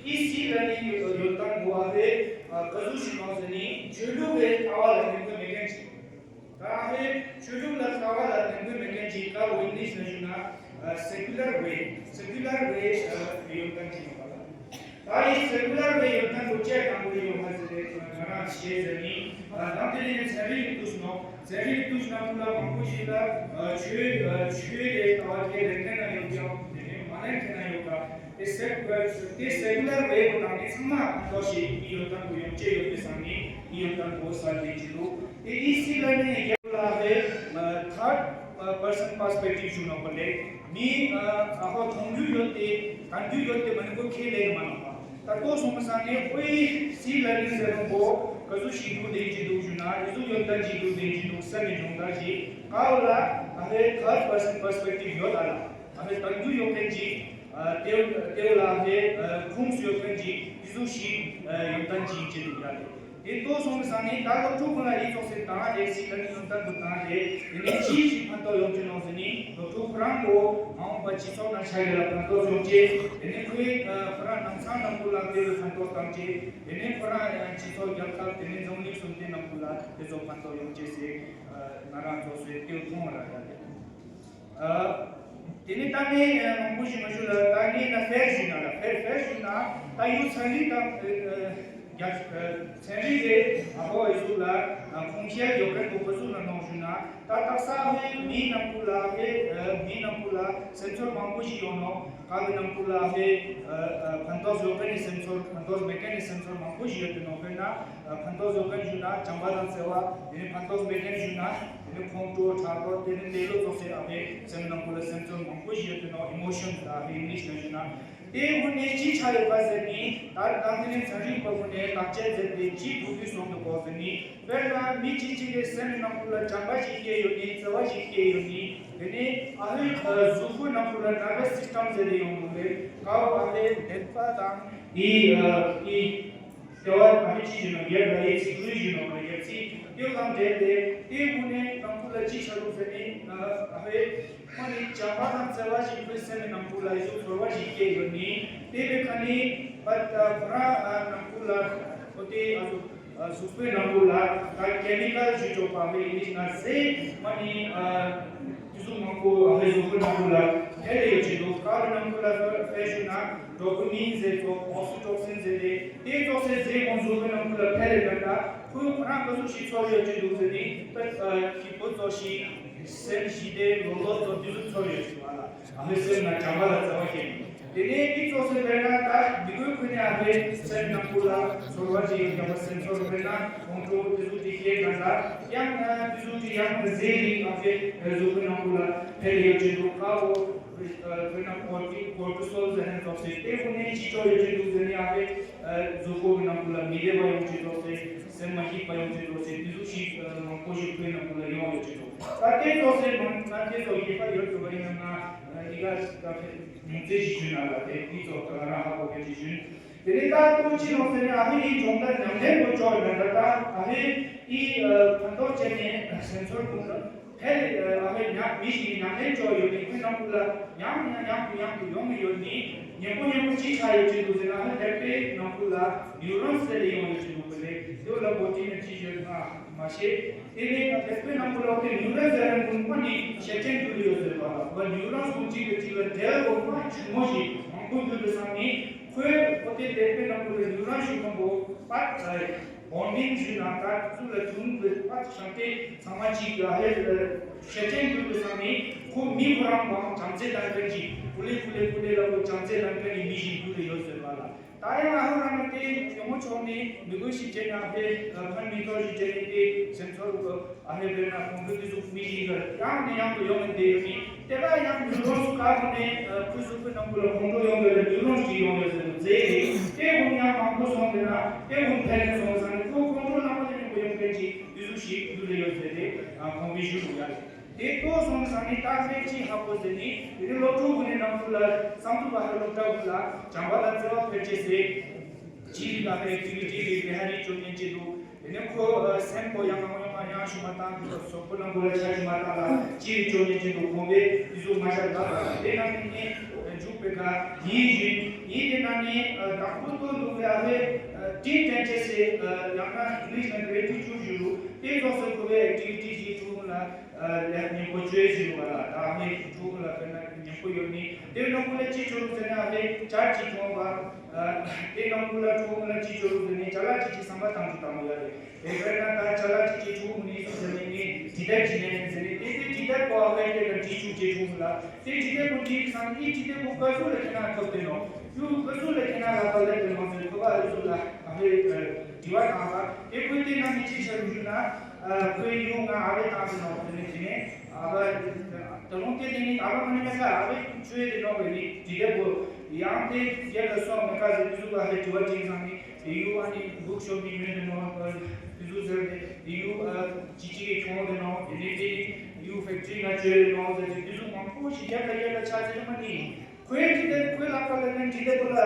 ཨི་སི་ལ་ནི་ཡོད་ཡོན་ཏན་པོ་ཨ་ཧེ་ཨ་ག་ཟུག་ཞིག་ནོ་ཟེར་ནས་ཆོས་ལུགས་པའི་ལྟ་བ་ལ་ཉན་གི་མེད་མཁན་ཅིག་ད་ཨ་ཧེ་ཆོས་ལུགས་ལ་ལྟ་བ་ལ་ཉན་གི་མེད་མཁན་ཅིག་ད་འོ་ནི་ཟེར་ཞུ་ན་ཨ་སེ་ཀུ་ལར་ཝེ་སེ་ཀུ་ལར་ཝེ་ཨ་ཡོན་ཏན་ཅིག་ཡོད་པ་ལ། ད་ཡིན་ཟེར་ཀུ་ལར་བའི་ཡོན་ཏན་པོ་བཅས་དང་པོ་ཡོད་མ་ཟེར་ཏེ་ང་རང་ཞེས་ཟེར་ནི། ནམ་དེ་ནས་ཚན་རིག་གི་དུས་ནོ། ཚན་རིག་གི་དུས་ནང་ལ་མང་པོ་ཞིག་ལ་ཆོས་ཆོས་ལས་ལྟ་བ་དེ་ལས་མཁན་ན་ཡོད་ཀྱང་དེ་ནས་མ་ལས་མཁན་ན་ཡོད་ཀ་དེ་སེ་དེ་སེ་ཀུ་ལར་བའི་པོ་དང་དེ་ཚང་མ་ཁོ་ཞིག་གི་ཡོན་ཏན་པོ་ཡོང་ཅེས་ཡོད་པའི་སང་ནི་ཡི་ཡོན་ཏན་པོ་གསལ་ལེན་གྱི་འདུག་དེ་ཨི་སི་ལ་ནི་ཡ་ལ་བའི་ཐར་པར་སན་པར་སི་པེག་ཊིབ་ཞུ་ནོ་པོ་ལས་མི་ཨ་ཧོ་མཐོང་རྒྱུ་ཡོད་དེ་དང་རྒྱུ་ཡོད་དེ་མ་ནི་པོ་ཁས་ལེན་མ་ནོ་པ། ད་ལྟོ་སོང་མི་སང་ནས་ཨོ་ཨི་སི་ལ་ནི་ཟེར་རུང་པོ་ག་ཟུག་ཞིག་རྒྱུ་ལེན་གྱི་འདུག་ཞུ་ན་ཨི་ཟུག་ཡོད་ད་ཅིག་རྒྱུ་ལེན་གྱི་འདུག་ས་ནས་སྦྱོང་བརྡར་ཞིག་ཀའོ་ལ་ཨ་ཧེ་ཐར་པར་སན་པར་སི་པེག་ཊིབ་ཡོད་ད་ལ་ཨ་ཧེ་དང་རྒྱུ་ཡོད་མཁན་ཅིག་ཨ་ཏེའུ་ཏེའུ་ལ་ཨ་ཧེ་ཨ་ཁུངས་སུ་ཡོད་མཁན་ཅིག་ཨི་ཟུག་ཞིག་ཨ་ཡོད་ད་ཅིག་ཡིན་གྱི་འདུག་ཡ་ལེ། དེ་ལྟོ་སོང་ཙང་ནི་ད་སློབ་ཕྲུག་ཀུན་ལ་ཡིད་ཚོགས་སེ་དང་ལས་སྲིད་ལ་ནི་ཡོན་ཏན་དུ་དང་ལས་དེ་ནས་ཅིའི་ཞིག་ཕན་ཐོགས་ཡོང་རྒྱུ་ནོ་ཟེར་ནི་སློབ་ཕྲུག་ཁོ་རང་གོ་མ་འོངས་པ་སྤྱི་ཚོགས་ནང་ཆ་ཡོད་ལ་ཕན་ཐོགས་ཡོང་ཆེད་དེ་ནས་ཁོའི་ཁོ་རང་ནང་ཚང་ནང་ཁུལ་ལ་དེ་བས་ཕན་ཐོགས་བཏང་ཆེད་དེ་ནས་ཁོ་རང་ཡང་སྤྱི་ཚོགས་རྒྱལ་ཁབ་དེ་ནས་འཛམ་གླིང་གསུམ་དེ་ནང་ཁུལ་ལ་དེ་ཚོ་ཕན་ཐོགས་ཡོང་ཆེད་ཟེར་ང་རང་ཚོ་སོའི་ལྟེའུ་མཐོང་བ་ར་ཡ་ལེ། ཨ། དེ་ནི་ད་ངས་མང་པོ་ཞིག་མ་ཞུ་ལ་ད་ངས་ན་ཧྥེར་ཞུ་ན་ལ་ཧྥེར་ཧྥེར་ཞུ་ན་ད་ཡུ་ཚན་རིག་དང་རྒྱ་ཚན་རིག་གི་ཨ་ཧོ་ཨི་ཟུ་ལ་ཁོང་ཤེལ་ཡོད་མཁན་པོ་ག་ཟུ་ལ་ནོ་ཞུ་ན་ད་དག་ས་ཧེ་མི་ནང་ཁུལ་ལ་ཧེ་མི་ནང་ཁུལ་ལ་སེམས་ཚོར་མང་པོ་ཞིག་ཡོད་ནོ། ག་གི་ནང་ཁུལ་ལ་ཧེ་ཕན་ཐོགས་ཡོད་མཁན་ནི་སེམས་ཚོར་ཕན་ཐོགས་མེད་མཁན་ནི་སེམས་ཚོར་མང་པོ་ཞིག་ཡོད་དེ་ནོ། དཔེར་ན། ཕན་ཐོགས་བཟོ་མཁན་ཞུ་ན་བྱམས་པ་དང་བརྩེ་བ། དེ་ནས་ཕན་ཐོགས་མེད་མཁན་ཞུ་ན་དེ་ནས་ཁོང་ཁྲོ་ཁྲ་དོག་དེ་ནས་ལེ་ལོ་ཚོགས་སེ་ཨ་ཕའི་སེམས་ནང་ཁུལ་ལ་སེམས་ཚོར་མང་པོ་ཞིག་ཡོད་དེ་ནོ། ཨི་མོ་ཤོན་ལ་ཨ་ཕའི་ཨིང་ལིཤ་ནང་ཞུ་ན། དེ་ཧུ་ནས་ཅི་ཆ་ཡོད་པ་ཟེར་ནི་ད་ད་དེ་ནས་ཚན་རིག་པ་ཧུ་ནས་བརྟག་དཔྱད་མཛད་དེ་ཅི་ཐུག་གི་སོང་འདུག་གོ་ཟེར་ནི། དཔེར་ན་མི་གཅིག་གཅིག་གི་སེམས་ནང་ཁུལ་ལ་བྱམས་པ་ཞིག་སྐྱེས་ཡོད་ནི་བརྩེ་བ་ཞིག་སྐྱེས་ཡོད་ནི། དེ་ནས་ཨ་ཕའི་གཟུགས་པོ་ནང་ཁུལ་ལ་ནར་བས་སིས་ཊམ་ཟེར་ཡོང་འདུག་རེད། ཀའོ་ཨ་ཕའི་ནད་པ་དང་ཨི་ཨི། བྱ་བ་ཨ་ནི་ཅི་བྱེད་ནོ་ཡབ་ལ་ཡི་ཚིག་ལུས་བྱེད་ནོ་མ་ཡབ་ཚིག་དེ་ལམ་འབྲེལ་ཏེ་དེའི་སྒོ་ནས་ནང་ཁུལ་ལ་ཅི་བྱ་རུག་ཟེར་ནི་ཨ་ཧེ་ཁོ་ནི་བྱམས་པ་དང་བརྩེ་བ་ཞིག་ཁོའི་སེམས་ནང་ཁུལ་ལ་ཡི་ཚོ་ཚོར་བ་ཞིག་སྐྱེས་ཡོད་ནི་དེ་བས་ཁ་ནི་པ་ད་ཁོ་རང་ནང་ཁུལ་ལ་ཨོ་དེ་ཨ་ཚོ་གཟུགས་པོའི་ནང་ཁུལ་ལ་ད་ཀེ་མི་ཀལ་ཞིག་འཇོག་པ་བས་ཡིན་ན་ཟེ་མ་ནི་དེ་ཚོ་མང་པོ་ཨ་ཧེ་གཟུགས་པོའི་ནང་ཁུལ་ལ་ཕེ་ལེ་ཡོད་ཅེ་འདུག་ཀ་བའི་ནང་ཁུལ་ལ་ཕེ་ཞུ་ན་ཌོ་པ་མིན་ཟེ་ཚོ་ཨོག་སི་ཊོག་སིན་ཟེ་དེ་དེ་ཚོ་སེ་ཟེ་ཁོང་གཟུགས་པོའི་ནང་ཁུལ་ལ་ཕེ་ལེ་ཡོད་ད་ཁོས་ཁོ་རང་ག་ཚོད་ཞིག་ཚོར་ཡོད་ཅེ་འདུག་ཟེར་ནི་ད་ཁྱི་པོ་ཚོ་ཞིག་སེམས་ཞི་བདེ་ལོ་ལོ་ཚོ་དེ་ཚོ་ཚོར་ཡོད་ཅེ་བ་ལ་ཨ་ཧེ་སེམས་ན་བྱམས་པ་ལ་བརྩེ་བ་སྐྱེས། དེ་ནས་འདི་ཚོགས་སུ་དཔེར་ན་ད་མི་རྒོད་ཁོ་ནས་ཨ་ཕའི་སེམས་ནང་ཁུལ་ལ་ཚོར་བ་ཅིག་ཡོད་ཀྱང་བ་སེམས་ཚོར་དཔེར་ན་ཁོང་ཁྲོ་དེ་ཚོ་དེ་སྐྱེས་ན་ད་ཡང་ན་དེ་ཚོ་དེ་ཡང་ན་ཟས་རིགས་ཨ་ཕའི་གཟུགས་པོའི་ནང་ཁུལ་ལ་འཕེལ་ཡོད་ཀྱི་འདུག་ཁ་བོ་དཔེར་ན་ཀོར་ཊི་ཀོར་ཊི་སོལ་ཟེར་ནས་ཚོགས་སུ་དེ་ཁོ་ནས་ཅི་ཅོ་ཡོད་ཀྱི་འདུག་ཟེར་ནས་ཨ་ཕའི་གཟུགས་པོ་གི་ནང་ཁུལ་ལ་མི་བདེ་བ་ཡོང་ཀྱི་འདུག་ཟེར་སེམས་མ་སྐྱིད་པ་ཡོང་ཀྱི་འདུག་ཟེར་དེ་ཚོ་ཞིག་མང་པོ་ཞིག་ཁོའི་ནང་ཁུལ་ལ་ཡོང་ཡོད་ཀྱི་འདུག་ད་དེ་ཚོགས་སུ་མང་ན་དེ་ཚོ་ཡིན་པ་ཡོད་དགོས་པ་ཡིན་ན་ང་ཨི་ག་ད་ཕེ། ཉུང་ཚད་ཅིག་ཞུས་ན་ལ་དེ་དེའི་ཐོག་ཏུ་ང་རང་ཧ་གོ་མཁན་ཅིག་ཞུས། དེ་ནས་ད་ལྟོ་ཅི་ལོག་ཟེར་ནས་ཨ་ཧེ་ཡིས་སྦྱོང་བརྡར་ཉམས་ལེན་དུ་བཅོལ་ནས་ད་ལྟ་ཨ་ཧེ་ཡིས་ཕན་ཐོགས་བྱས་ནས་སེམས་ཚོར་ཀུན་ལ་ཕལ་ཨ་ཧེ་ཉམས་མི་ཞིག་ཉམས་ལེན་བཅོལ་ཡོད་ནས་ཁོའི་ནང་ཁུལ་ལ་ཉམས་ཉམས་ཉམས་དུ་ཉམས་དུ་ཡོང་གི་ཡོད་ནི་ཉེ་པོ་ཉེ་པོ་ཅི་ཆགས་ཡོད་ཅེས་འདུག་ཟེར་ན་ཨ་ཧེ་ལེགས་པའི་ནང་ཁུལ་ལ་ནིའུ་རོན་ཟེར་ལས་ཡོང་ཡོད་ཅེས་འདུག་པ་ལས་དེ་ལ་གོ་ཏི་ནས་ཅི་ཡོད་ན་མ་ཤེས། དེ་ནས་ང་ཚོའི་ནང་ཁུལ་ལ་དེ་ནིའུ་རོན་ཟེར་རན་ཀུན་མ་ནི་ཤེད་ཅན་འགྱུར་ཡོད་ཟེར་བ་ལ་བ་ནིའུ་རོན་ཀུན་གཅིག་གིས་གཅིག་ལ་འབྲེལ་བ་མ་ཆུང་མོ་ཞིག་མང་པོ་འགྱུར་དུ་སང་ནི་ཁོའི་ཨོ་དེ་དེ་པའི་ནང་ཁུལ་ལ་ནིའུ་རོན་ཞིག་མང་པོ་པ་བོན་མིང་ཞུས་ན་ད་ཚུལ་ལ་ཐུང་གི་པ་ཤང་ཏེ་ཚང་མ་གཅིག་གི་ཨ་ཧེ་ཤེད་ཅན་འགྱུར་དུ་སང་ནི་ཁོ་མི་ཁོ་རང་གང་བྱམས་བརྩེ་ལྡན་མཁན་གྱི་ཀུ་ལེ་ཀུ་ལེ་ཀུ་ལེ་ལ་ཁོ་བྱམས་བརྩེ་ལྡན་མཁན་གྱི་མི་ཞིག་འགྱུར་དུ་ཡོད་ཟེར་བ་ལ། ད་ཡང་ཨ་ཧོ་རང་ནི་དེ་ཡོང་ངོ་ཆོག་ནི་མི་དགོས་ཤིག་བྱས་ན་ཧེ་ཕན་མི་ཐོགས་ཤིག་བྱས་ནི་དེ་སེམས་ཚོར་ཨ་ཧེ་བེར་ན་ཁོང་ཁྲོ་དེ་ཚོ་མི་ཞིག་གི་ཡང་ནས་ཡང་དུ་ཡོང་ནི་དེ་ཡོད་ནི་དེ་ལ་ཡང་མི་རོ་སུ་ཀ་གོ་ནས་ཁོའི་གཟུགས་པོའི་ནང་ཁུལ་ལ་ཁོང་ཁྲོ་ཡོང་གི་ལ་མི་རོ་ཞིག་ཡོང་ཡོད་ཟེར་དུ་མཛེས་རེད། དེ་ཁོང་ཡང་མང་པོ་སོང་དེ་ན་དེ་ཁོང་ཕན་ནས་སོང་ས་ནི་ཁོ་ཁོང་ཁྲོ་ལ་མ་དེ་མི་དགོས་ཡོང་མཁན་གྱི་དེ་ཚོ་ཞིག་དུ་རེ་ཡོད་ཟེར་ཏེ་ཁོང་གིས་ཞུ་རུ་ཡ་རེད། དེ་ལྟོས་སོང་ཙང་ནི་ད་ལྟའི་ཅི་ཧ་གོ་ཟེར་ནི་དེ་ནི་སློབ་ཕྲུག་ཀུན་ནི་ནང་ཁུལ་ལ་བསམ་ཐུབ་པ་ཧ་སློབ་གྲྭ་ཀུན་ལ་བྱམས་པ་དང་བརྩེ་བ་འཕེལ་ཆེད་ཟེར། ཅི་རིགས་ལ་ཨེག་ཊི་བི་ཊི་རིགས་ལས་ཧ་རིགས་སྤྱོད་ཉན་ཅི་འདུག་དེ་ནི་ཁོ་སེམས་ཁོ་ཡང་ཡང་ཡང་ཞུ་མ་བཏང་གི་སོག་པོ་ནང་ཁུལ་ལ་ཆ་ཞུ་མ་བཏང་ལ་ཅི་རིགས་སྤྱོད་ཉན་ཅི་འདུག་དགོངས་པས་དེ་ཚོ་མ་བྱ་ལ་དེ་ནང་ནི་ནི་འཇུག་པའི་ཁ་ཡིན་ཞུ་ཡིན་དེ་ནང་ནི་དང་པོ་ཏོ་འདུག་ལ་ཧེ་ཏིན་ཏན་ཅེ་སེ་ཡང་ན་ཨིང་ལིཤ་ནང་གི་རེད་ཏི་ཅུ་ཞུ་རུ་དེ་ཚོགས་སུ་ཁོ་བའི་ཨེག་ཊི་བི་ཊི་ཞིག་ཐུག་ལ། ལེགས་སྙིང་པོ་བཅོས་ཟིན་པ་ལ་ད་ཨ་ཕའི་ཕྲུ་གུ་ལ་དཔེར་ན་སྙིང་པོ་ཡོད་ནི་དེ་ནང་ཁུལ་ལ་ཅི་བྱོས་རུག་ཟེར་ན་ཨ་ཕའི་ཅར་ཅིག་བྱུང་བ། དེ་ནང་ཁུལ་ལ་ཕྲུ་གུ་ལ་ཅི་བྱོས་རུག་ཟེར་ནས་ཅ་ལག་ཅིག་ཅིག་བསམ་པ་བཏང་རྒྱུ་བཏང་ཡོད་རེད། དེ་དཔེར་ན་ད་ཅ་ལག་ཅིག་ཅིག་ཕྲུ་གུ་ནས་སུ་ཟེར་ནས་ངས་འབྲི་དེབ་ཅིག་ལེན་ཟེར་ནས་དེ་དེ་འབྲི་དེབ་པོ་ཨ་ཕའི་དེ་ལ་འབྲི་བཅུག་ཅེས་ཕྲུ་གུ་ལ་དེ་འབྲི་དེབ་པོ་འབྲི་ཙང་ཨི་འབྲི་དེབ་པོ་ག་ཚོད་ལ་ཁྱེད་ན་ཐོབ་དེ་ནོ་ཡུ་ག་ཚོད་ལ་ཁྱེད་ན་ལ་པ་ལེབ་དེ་མ་ཚོད་ཁོ་པ་ཨི་ཚོད་ལ་ཨ་ཕའི་དྲི་བ་བཏང་ས་དེ་ཁོས་དེ་ན་མི་ཅི་བྱ་རུ་ཞུ་ན། ཁོའི་ཡུལ་ང་ཨ་བའི་ཏང་དུ་ནོག་དེ་ནས་དེ་ནས་ཨ་བ་ད་རུང་སྐད་དེ་ནི་ཨ་བ་མ་ནི་མེ་ཁ་ཨ་བའི་ཆོས་དེ་ནོག་པའི་ནི་དེ་ལས་པོ་ཡང་དེ་རྒྱལ་ལ་སོང་མེ་ཁ་ཟེར་དུས་ཚོད་ཨ་བའི་དྲི་བ་དྲིས་ཙང་ནི་དེ་ཡུལ་ཨ་ནི་འགུག་ཤོག་ནི་ཡོད་དེ་ནོག་དུས་ཚོད་ཟེར་ཏེ་དེ་ཡུལ་ཅི་ཅི་གི་ཁྱོང་དེ་ནོག་དེ་ནས་དེ་ནི་ཡུལ་ཕེག་ཊི་རི་ང་བཅོས་དེ་ནོག་ཟེར་ཏེ་དུས་ཚོད་མང་པོ་ཞིག་རྒྱལ་ལ་རྒྱལ་ལ་ཆ་ཟེར་མ་ནི། ཁོའི་འབྲི་དེབ་ཁོའི་ལག་པ་ལ་ནི་འབྲི་དེབ་པོ་ལ་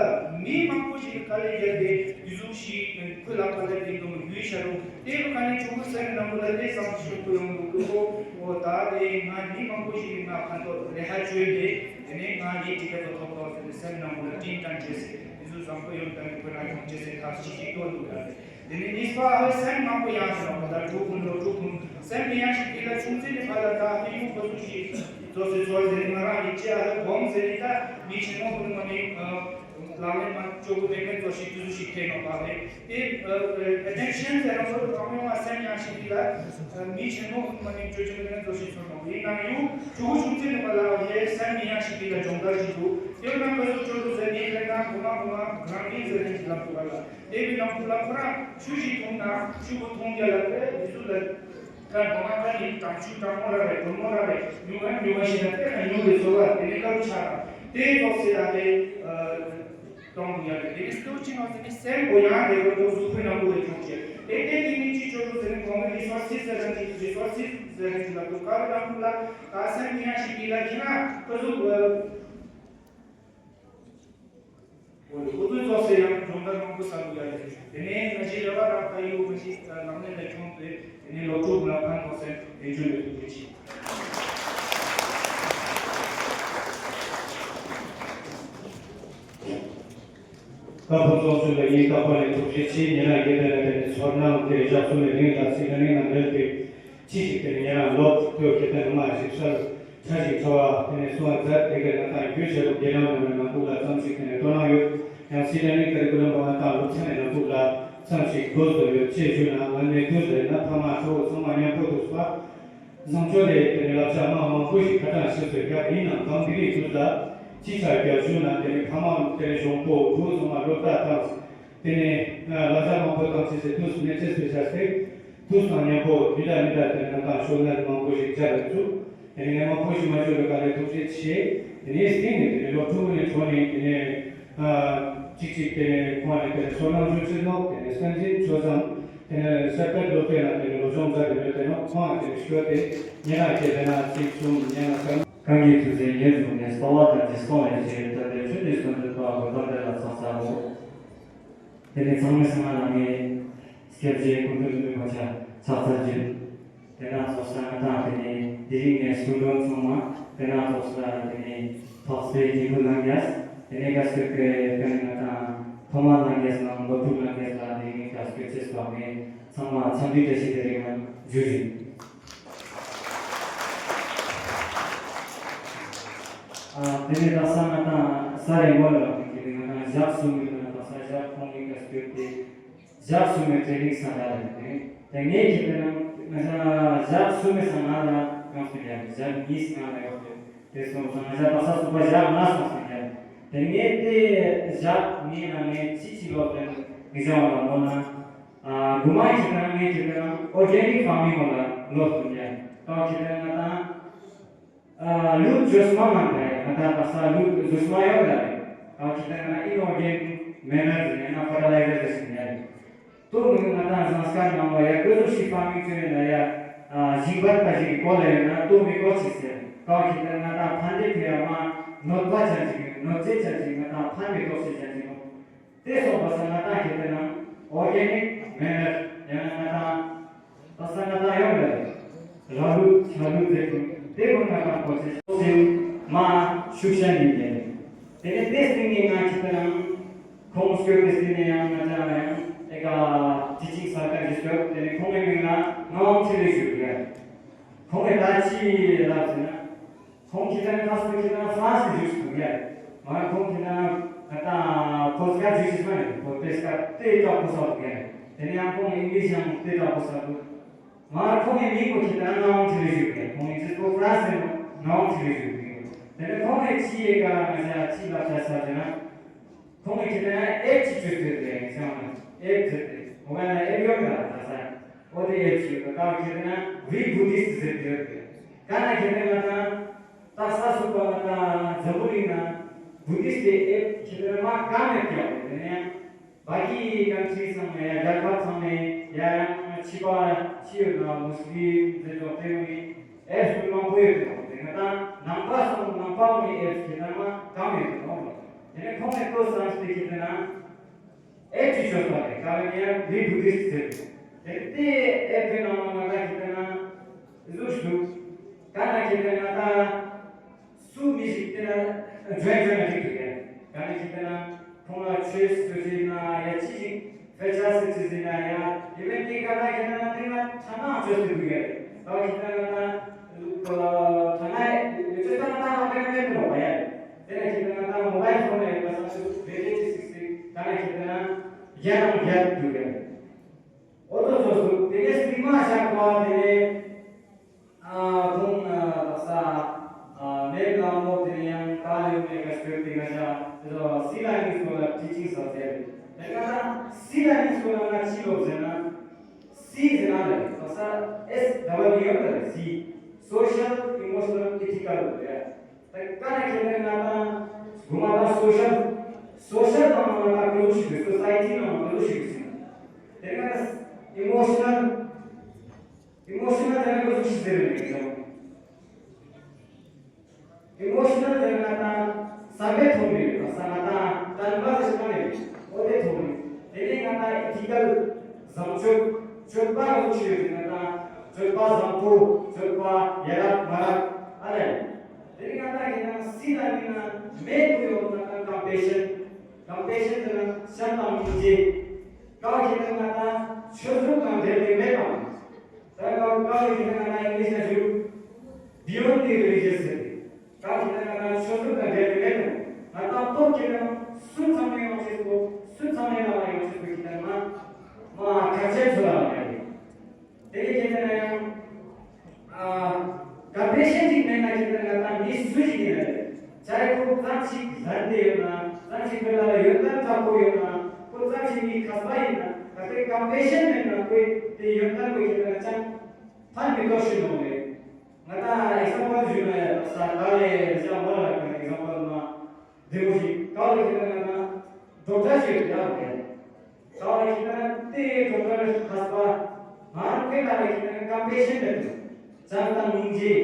མི་མང་པོ་ཞིག་གིས་དཀའ་ལས་བརྒྱབ་སྟེ་དུས་ཚོད་ཞིག་ཁོའི་ལག་པ་ལ་དེ་དུང་ཡུལ་ཤ་རུ་དེ་བ་ཁ་ནས་ཕྲུ་གུ་སེམས་ནང་ཁུལ་ལ་དེ་བསམ་ཤོག་གུ་ཡོང་འདུག་གུ་ཁོ་འོ་ད་དེ་ང་མི་མང་པོ་ཞིག་གིས་ང་ཕན་ཐོགས་རེ་ཧ་བཅོས་ཏེ་དེ་ནས་ང་ཡི་འབྲི་དེབ་པོ་ཐོབ་ཐོབ་ཟེར་ནས་སེམས་ནང་ཁུལ་ལ་བཀྲིན་དྲན་བྱས་སེ་དུས་ཚོད་བཟང་པོ་ཡོང་ད་ནི་ཁོ་རང་ཡོང་བྱས་སེ་ཐབས་ཤིག་ཅིག་བཏོན་འདུག་ད་རེད། དེ་ནས་གཉིས་པ་ཨ་ཕའི་སེམས་མང་པོ་ཡང་ཞིག་ལ་ད་ཕྲུ་གུ་ལོ་ཕྲུ་གུ་སེམས་མི་ཡང་ཞིག་དེ་ལ་ཆུང་ཚེ་ནས་ཕ་ལ་ད་ཨ་ཕའི་ཡུལ་ཁོ་ཚོ་ཞིག་བཟོ་སྲིད་ཚོར་ཟེར་ནས་ང་རང་ཡིད་ཆེས་ཨ་ཕའི་སྒོམ་ཟེར་ནས་ད་མི་ཆེན་མོ་ཁོ་ནི་མ་ནི་ལག་ལེན་མ་བཅོ་གོ་མེད་མཁན་ཚོ་ཞིག་དུས་ཚོད་ཞིག་ཐེབས་ནོ་པ་རེད་དེ་ཨ་ཊེན་ཤན་ཟེར་ན་ཚོ་གང་ཡོང་ང་སེམས་ཡང་ཞིག་དེ་ལ་མི་ཆེན་མོ་ཁོ་ནི་མ་ནི་བཅོ་གོ་མེད་མཁན་ཚོ་ཞིག་ཚོར་ནོ་ཡིན་ནའང་ཡུལ་ཕྲུ་གུ་ཆུང་ཚེ་ནས་ཕ་ལ་ཨ་ཕའི་སེམས་མི་ཡང་ཞིག་དེ་ལ་སྦྱོང་བརྡར་ཞིག་འདུག་དེ་ན་ཁོ་ཚོ་བཅོ་གོ་ཟེར་ནས་ལས་ན་གོ་མ་གོ་མ་གང་ཡིན་ཟེར་ནས་ཞིག་ལབ་དགོས་པ་ལ། དེ་བས་ནང་དུ་ལ་ཁོ་རང་ཆུ་ཞིག་འཐུང་ན་ཆུ་བོ་འཐུང་རྒྱ་ལ་བས་དེ་ཚོ་ལ་ཁ་གོ་མ་ཁ་ནི་དྲང་ཆུ་དྲང་མོ་ར་རེད་དྲོན་མོ་ར་རེད་ཉུང་ང་ཉུང་ང་ཞིག་ན་དེ་ཁ་ཉུང་རེད་ཟོ་བ་དེ་ནི་དཀའ་རུ་ཆགས་དང་དེ་ཐོག་སེ་ལ་དེ་གཏོང་དགོས་ཡ་རེད། དེ་ནི་སྟོད་ཅི་ནང་ཟེར་ནི་སེམས་གོ་ཡང་དེ་བར་དུ་གཟུགས་པོའི་ནང་དུ་ལ་བྱུང་ཆེ་དེ་དེ་དེ་ནི་ཅི་ཆོག་རུ་ཟེར་ནི་གོང་གི་རི་སོར་སི་ཟེར་ནི་རི་སོར་སི་ཟེར་ནི་ལ་དུ་དཀའ་རུ་ནང་དུ་ལ་ད་སེམས་ཉིན་ཡང་ཞིག་གི་ལ་ཁྱི་ན་ཁོ་གཟུགས། འོ་དེ་ཚོ་ཚོགས་སེ་ཡང་སྦྱོང་བརྡར་མང་པོ་བསམ་བློ་ཡ་དེ་དེ་ནས་ང་ཅི་རེ་བ་རག་ད་ཡོད་ང་ཅི་ལག་ལེན་ལ་བྱུང་སྟེ་དེ་ནས་སློབ་ཕྲུག་ང་ཕན་ཐོགས་སེ་དེ་འཇུ་ལས་ཐུབ་ཀྱི་ཆེད། ཀ་ཕུ་ཚོགས་ཆུང་ལ་ཡིན་ཀ་ཕ་ལས་ཐུགས་རྗེ་ཆེ། ཉེ་རང་སྐད་དེ་ལ་དེ་ནས་ཚོར་སྣང་དེ་བཞག་ཚུལ་ལས་རིང་ལ་སྲིད་ལ་ནི་ནང་འབྲེལ་ཏེ། ཅི་ཞིག་དེ་ནས་ཉེ་རང་ལོག་ལྟོས་ཀྱི་དེ་ནས་མ་ཞིག་སར་ཆ་ཞིག་འཚོ་བ་དེ་ནས་སོང་བ་མཛད་དེ་གའི་ང་དང་རྒྱུ་ཆེ་རུ་དགེ་རང་མི་མི་ནང་ཁུག་ལ་ཙམ་ཞིག་དེ་ནས་སྤྲོ་སྣང་ཡོད། ཡང་སྲིད་ལ་ནི་ཀ་རི་ཀུ་ལམ་པ་ང་དང་སློབ་ཚན་ནས་ནང་ཁུག་ལ་ཙམ་ཞིག་འགོ་བཟོ་ཡོད་ཅེས་ཞུས་ན་ང་ནས་དུས་ལས་ན་ཕ་མ་ཁྲོ་བོ་ཚང་མ་མཉམ་པོ་འདུག་པ། བཟང་སྤྱོད་དེ་དེ་ནས་བསླབ་བྱ་མ་མང་པོ་ཞིག་ཁ་གྲངས་ཤེས་ཚོད་རྒྱག་ཡིན་ནམ་གང་དེ་རིགས་དུས་ལ་ཅི་ཆ་རྒྱག་ཞུས་ན་དེ་ནས་ཕ་མ་དེ་ནས་གཞུང་པོ་ཁྲོ་བོ་ཚང་མ་སློབ་གྲྭ་དང་། དེ་ནས་ང་ལ་ཆ་མང་པོ་བཏང་ཆེད་ཟེར་དུས་སུ་གནས་ཚེ་སྤེལ་ཆ་ཟེར་དུས་དང་མཉམ་པོ་མི་འདྲ་མི་འདྲ་དེ་ནས་ང་དང་ཤོག་ལྷེ་མང་པོ་ཞིག་བྱ་རེད་འདུག་དེ་ནས་ངས་མང་པོ་ཞིག་མ་བརྗོད་པའི་སྒང་ནས་ཐུགས་རྗེ་ཆེ། དེ་ནས་སྟེང་ནས་དེ་ནས་སློབ་ཕྲུག་ནས་གྲོགས་ནས་དེ་ནས་གཅིག་གཅིག་དེ་ནས་ཁོང་ནས་དེ་ནས་ཚོར་སྣང་ཞུ་ཆེད་ནོ་དེ་ནས་བསྟན་འཛིན་ཆོས་བཟང་དེ་ནས་སེར་པད་སློབ་གྲྭའི་ནང་དེ་ནས་སློབ་སྦྱོང་མཛད་དེ་ཡོད་དེ་ནོ་ཁོང་ནས་དེ་ནས་ཤོད་དེ་ཉེ་རང་སྐྱེས་དེ་ན་གཅིག་གསུམ་ཉེ་རང་སེར། གང་གི་དུས་ཚེ་ཉེར་དྲུག་ནས་གསོལ་བ་དང་འདི་གསོལ་བའི་རྗེས་ད་ལྟའི་ཆོས་འདི་གསོལ་འདེབས་པ་འགོད་པ་འདི་ལ་ཚང་ས་འོ། དེ་ནས་ཚང་མས་སྔ་ལ་ངས་སྐྱབས་རྗེ་ཀུན་འདུས་སྨན་པ་ཆ་ཚགས་ཚར་རྒྱུ། དེ་ན་ཚོགས་ས་ང་དང་དེ་ནས་དེ་རིང་ནས་སྐུ་མགྲོན་ཚང་མ་དེ་ན་ཚོགས་ས་དེ་ནས་ཐོག་སའི་སྐྱིད་པོ་གནང་ཡས། དེ་ནས་དགའ་སྐྱིད་ཀྱི་ཀྱང་ང་དང་ཐོག་མ་གནང་ཡས་ནང་ལོ་དྲུག་གནང་ཡས་ལ་དེ་རིང་དགའ་སྐྱིད་ཆེ་སོང་ངས་ཚང་མ་འཚམས་འདྲི་བཀྲ་ཤིས་བདེ་ལེགས་ནང་ཞུ་བཞིན། ཨ། དེ་ནས་དག་ས་ང་དང་ས་རེ་མོ་ལ་རག་པའི་དེ་ནས་ང་དང་ཞག་གསུམ་ཡོད་ན་དག་ས་ཞག་ཁོང་གཉིས་ཀ་སྐྱོད་དེ་ཞག་གསུམ་ཡོད་ཀྲེ་ནིང་ས་ད་ལ་ཡོད་དེ་དེ་ངས་ཁྱེད་དེ་ནང་ང་ཞག་ཞག་གསུམ་ཡོད་ས་ང་ལ་ཡང་སུ་ཡང་ཞག་གཉིས་ང་ལ་ཡོད་དེ་དེ་སོང་ཙང་ང་ཞག་དག་ས་སུ་པ་ཞག་ལྔ་སོང་སུ་ཡང་དེ་ངས་དེ་ཞག་གཉིས་ནང་ངས་ཅི་ཅི་ལོག་དེ་ངས་ཞག་ལ་མོ་ན། ཨ། དགུ་མ་ཁྱེད་རང་ངས་ཁྱེད་རང་ཨོར་གེ་ནིག་ཕར་མིང་ངོ་ལ་ལོ་སུ་ཡ། ཏོ་ཁྱེད་རང་ང་དང་ཨ་ལུད་ཇོས་མ་མང་པ་ཡ་ང་དང་དག་ས་ལུད་ཇོས་མ་ཡོད་ལ་རེད། ཏོ་ཁྱེད་རང་ང་ཨིན་ཨོར་གེ་ནིག་མེ་ནར་ཟེར་ཡ་ན་ཕར་ཊི་ལའི་ཟར་ཟེར་ཡ་རེད། ཏོ་ངས་ང་དང་ཟངས་དཀར་ནང་ལ་ཡ་གོས་ཟོ་ཤི་ཕར་མིང་ཅོ་ཡ་ན་ཡ་ཨ་ཞིང་པ་པ་ཞིག་གི་སྐོར་ལ་ཡོད་ན་ཏོ་མི་སྐོར་ཅིག་ཟེར། ཏོ་ཁྱེད་རང་ང་དང་ཕན་བདེ་ཕི་ཡ་མ་གནོད་པ་ཅན་ཅིག་གནོད་བྱེད་ཅན་ཅིག་ང་དང་ཕན་མི་ཐོགས་བྱེད་ཅན་ཅིག་ནོ། དེ་སོགས་པ་ས་ང་དང་ཁྱེད་དེ་ན་ཨོར་གེ་ནིག་མེ་ནར་ཡང་ན་ང་དང་ད་ས་ང་དང་ཡོང་ལ་ར་ལུག་ཆ་ལུག་དེ་ཀུན་དེ་ཀུན་ང་དང་གོ་ཆེ་སོ་སེམས་མ་ཤུགས་ཤ་ཡིན་ཏེ། དེ་ནས་དེ་སྟེང་ནས་ང་ཁྱེད་དེ་ན་ཁོང་སྐྱོད་དེ་སྟེང་ནས་ཡང་ང་ཅག་ལ་ཡང་ཨེ་ཀ་ཊི་ཅིང་སར་ཀལ་གྱི་སྐྱོད་དེ་ནས་ཁོང་གི་མིང་ལ་ངག་དབང་ཚེ་རིང་ཞུ་གི་ཡ། ཁོང་གི་ད་ཅི་ལབ་ཟེར་ན། ཁོང་ཁྱེད་རང་ཁ་སང་ཁྱེད་རང་ཧྥ་རན་སི་བཞུགས་སུ་ཡ། མ་ཁོང་ཁྱེད་རང་ང་དང་ཕོ་སི་ཀ་བཞུགས་སུ་མ་རེད། ཕོ་སི་ཀ་དེ་དྲག་པོ་ས་བུ་ཡ། དེ་ནས་ཡང་ཁོང་ཨིང་ལིཤ་ཡང་དེ་དྲག་པོ་ས་བུ། མ་ཁོང་གི་མིང་པོ་ཁྱེད་རང་ངག་དབང་ཚེ་རིང་བཞུགས་ཡ། ཁོང་ཨིན་ཇི་པོ་ཧྥ་རན་སི་ངག་དབང་ཚེ་རིང་བཞུགས་ཡ། དེ་ནས་ཁོང་གི་ཕྱི་ཡི་ཀ་ང་ཞ་ཕྱི་ལབ་ཆ་ས་ཟེར་ན། ཁོང་གི་ཁྱེད་རང་ཨེབ་ཅིག་བཅོས་ཟེར་ཏེ་ཡང་ཟེར་བ་ན་ཨེབ་ཟེར་ཏེ་མོ་བ་ན་ཨེབ་ཡོད་ལ་ད་ས་ཨོ་དེ་ཨེབ་ཅིག་ཡོད་ཀ་ཁྱེད་རང་བི་བུ་དིསྟ་ཟེར་ཏེ་ཡོད་ཀ་ན་ཁྱེད་རང་ང་དང་ད་ས་སུ་པ་ང་དང་འཛམ་བུ་གླིང་ན་བུ་དིསྟ་ཨེབ་ཁྱེད་རང་མ་ག་མེད་ཀྱང་དེ་ནས་ཡང་བ་གི་ཀན་ཊི་རི་ཚང་མ་ཡ་རྒྱལ་ཁབ་ཚང་མ་ཡ་ཡང་ཕྱི་པ་ཕྱི་ཡོད་ན་མུ་སི་ལིམ་ཟེར་ཏོ་དེ་ནི་ཨེབ་སུ་མང་པོ་ཡོད་དེ་ནོ་དེ་ང་དང་ནང་པ་སོང་ནང་པ་མི་ཨེབ་ཁྱེད་རང་མ་ག་མེད་དེ་ནོ། དེ་ནས་ཁོང་ནས་ལྟོས་སམ་སྟེ་ཁྱེད་དེ་ན་ཨེབ་ཅིག་ཤོད་པ་རེད། ཀ་ལ་ནི་ཡང་བི་བུ་དིསྟ་ཟེར། དེ་དེ་ཨེབ་ཀྱི་ནང་ལ་ང་ད་ཁྱེད་དེ་ན་བཟོ་ཞུ་ག་ན་ཁྱེད་དེ་ང་ད་སུ་མི་ཞིག་དེ་ན་ཇོན་ཇོན་ན་འགྲིག་ཐུབ་ཡ། ཀ་ན་ཁྱེད་དེ་ན་ཁོང་ལ་ཆོས་སུ་ཟེར་ན་ཡ་ཅི་ཞིག་དཔེ་ཆ་སི་ཅི་ཟེར་ན་ཡ་དེ་བས་དེ་ཀ་ན་ཁྱེད་དེ་ན་དེ་ན་ཐ་ན་ཆོས་སུ་དགོས་ཡ་རེད། ད་ཁྱེད་དེ་ན་ད་ཐ་ན་ཡ་ཆོས་ཐ་ན་ད་ཧ་མེད་མེད་དུ་ནོ་བ་ཡ་རེད། དེ་ནས་ཁྱེད་དེ་ན་ད་མོ་བའིལ་ཕོན་ནས་ད་ས་ཆུ་བེ་ལེ་ཅི་སིག་སིག་ད་ནས་ཁྱེད་དེ་ན་རྒྱ་ནང་རྒྱ་དུ་རྒྱ་ཨོ་ཏོ་ཚོ་སུ་དེ་ནས་སྟིང་མ་བཞག་པ་དེ་ནས་ཨ་ཁོང་ཨ་ད་ས་ཨ་མེད་ལ་མོ་དེ་ནས་ཡང་ད་ལེ་མེ་ག་སྐྱོད་དེ་ག་ཤ་དེ་ཚོ་སི་ལ་ནི་སྐོར་ལ་ཊི་ཅིང་ས་ཟེར་དེ་ག་ད་སི་ལ་ནི་སྐོར་ལ་ང་ཅི་ལོ་ཟེར་ན་སི་ཟེར་ན་ལེ་ད་ས་ཨེས་ཌབ་ལ་ཡུ་ཡོད་ལ་སི་སོ་ཤལ་ཨི་མོ་ཤ་ནལ་ཨེ་ཐི་ཀལ་ལ་ཡ། ད་ཀ་ནས་ཁྱེད་རང་ང་དང་དགུ་མ་དང་སོ་ཤལ། སོ་ཤལ་ནང་ལ་ང་དང་ཀུན་སློང་ཞིག་དགོས། སོ་སའི་ཊི་ནང་ལ་ཀུན་སློང་ཞིག་དགོས་ཟིན། དེ་ནས་ང་དང་ཨི་མོ་ཤ་ནལ། ཨི་མོ་ཤ་ནལ་དེ་ནས་ཀུན་སློང་ཞིག་ཟེར་བའི་མིང་ཡོད། ཨི་མོ་ཤ་ནལ་དེ་ང་དང་བསམ་པའི་ཐོག་ནས་ཡོད། ང་དང་དྲན་པ་དེ་ཞིག་ སྤྱོད་སྤྱོད་པ་ལ་ཆོས་ཟེར་ན་ད་སྤྱོད་པ་བཟང་པོ་སྤྱོད་པ་ཡ་རབས་མ་རབས་ཨ་ལས། དེ་ནི་ང་ད་ཡིན་ན་སྲིད་ལ་ཡིན་ན་མེད་དུ་ཡོད་ན་ད་ཀམ་པེ་ཤན། ཀམ་པེ་ཤན་ཟེར་ན་བྱམས་དང་སྙིང་རྗེ། ཀའོ་ཡིན་ན་ང་ད་ཆོས་ལུགས་དང་འབྲེལ་བའི་མེད་དང་། ད་ཀའོ་ཀའོ་ཡིན་ན་ང་ད་ཨིང་ལིཤ་ན་ཞུ། Beyond the religious ཟེར་ཏེ། ད་ཁྱེད་ན་ང་ཆོས་ལུགས་དང་འབྲེལ་བའི་མེད་དང་ང་ད་སྟོབས་ཀྱིས་ན་སུ་ཚང་མའི་ཡོང་ཆེད་དུ་སུ་ཚང་མའི་ལ་ལ་ཡོང་ཆེད་དུ་ཁྱེད་ན་མ་མ་གལ་ཆེན་ཚོ་ལ་ལ་ཡོང་དེ་ནས་ཁྱེད་ན་ཡང་ཨ་ག་བེ་ཤན་ཅིག་མེད་ན་ཁྱེད་ན་ང་ད་མི་སུ་ཞིག་ཡིན་ན་རེད། ཅ་རེ་ཁོ་ཙམ་ཞིག་ལན་དེ་ཡོད་ན་ཙམ་ཞིག་ཁོའི་ལ་ལ་ཡོན་ཏན་དྲག་པོ་ཡོད་ན་ཁོ་ཙམ་ཞིག་མི་ཁ་པ་ཡིན་ན་ད་དེ་ག་བེ་ཤན་མེད་ན་ཁོས་དེ་ཡོན་ཏན་པོ་ཁྱེད་ན་ཅང་ཕན་མི་ཐོགས་ཤིག་ནོ་རེད། ང་ད་ཨེག་ཛམ་པལ་ཞུས་ན་ཡ་ད་ས་ག་ལེ་རི་ཅང་མོ་ལ་ཁྱེད་ན་ཨེག་ཛམ་པལ་མ་བདེ་མོ་ཞིག་ག་ལེ་ཁྱེད་ན་ང་ད་ཌོག་ཊར་ཞིག་ཡོད་ཡ་རེད། ག་ལེ་ཁྱེད་ན་དེ་ཌོག་ཊར་ཁ་པ་ང་རང་ཁྱེད་ན་ལེ་ཁྱེད་ན་ཀམ་པེ་ཤན་མེད་དུ་བྱམས་དང་སྙིང་རྗེ།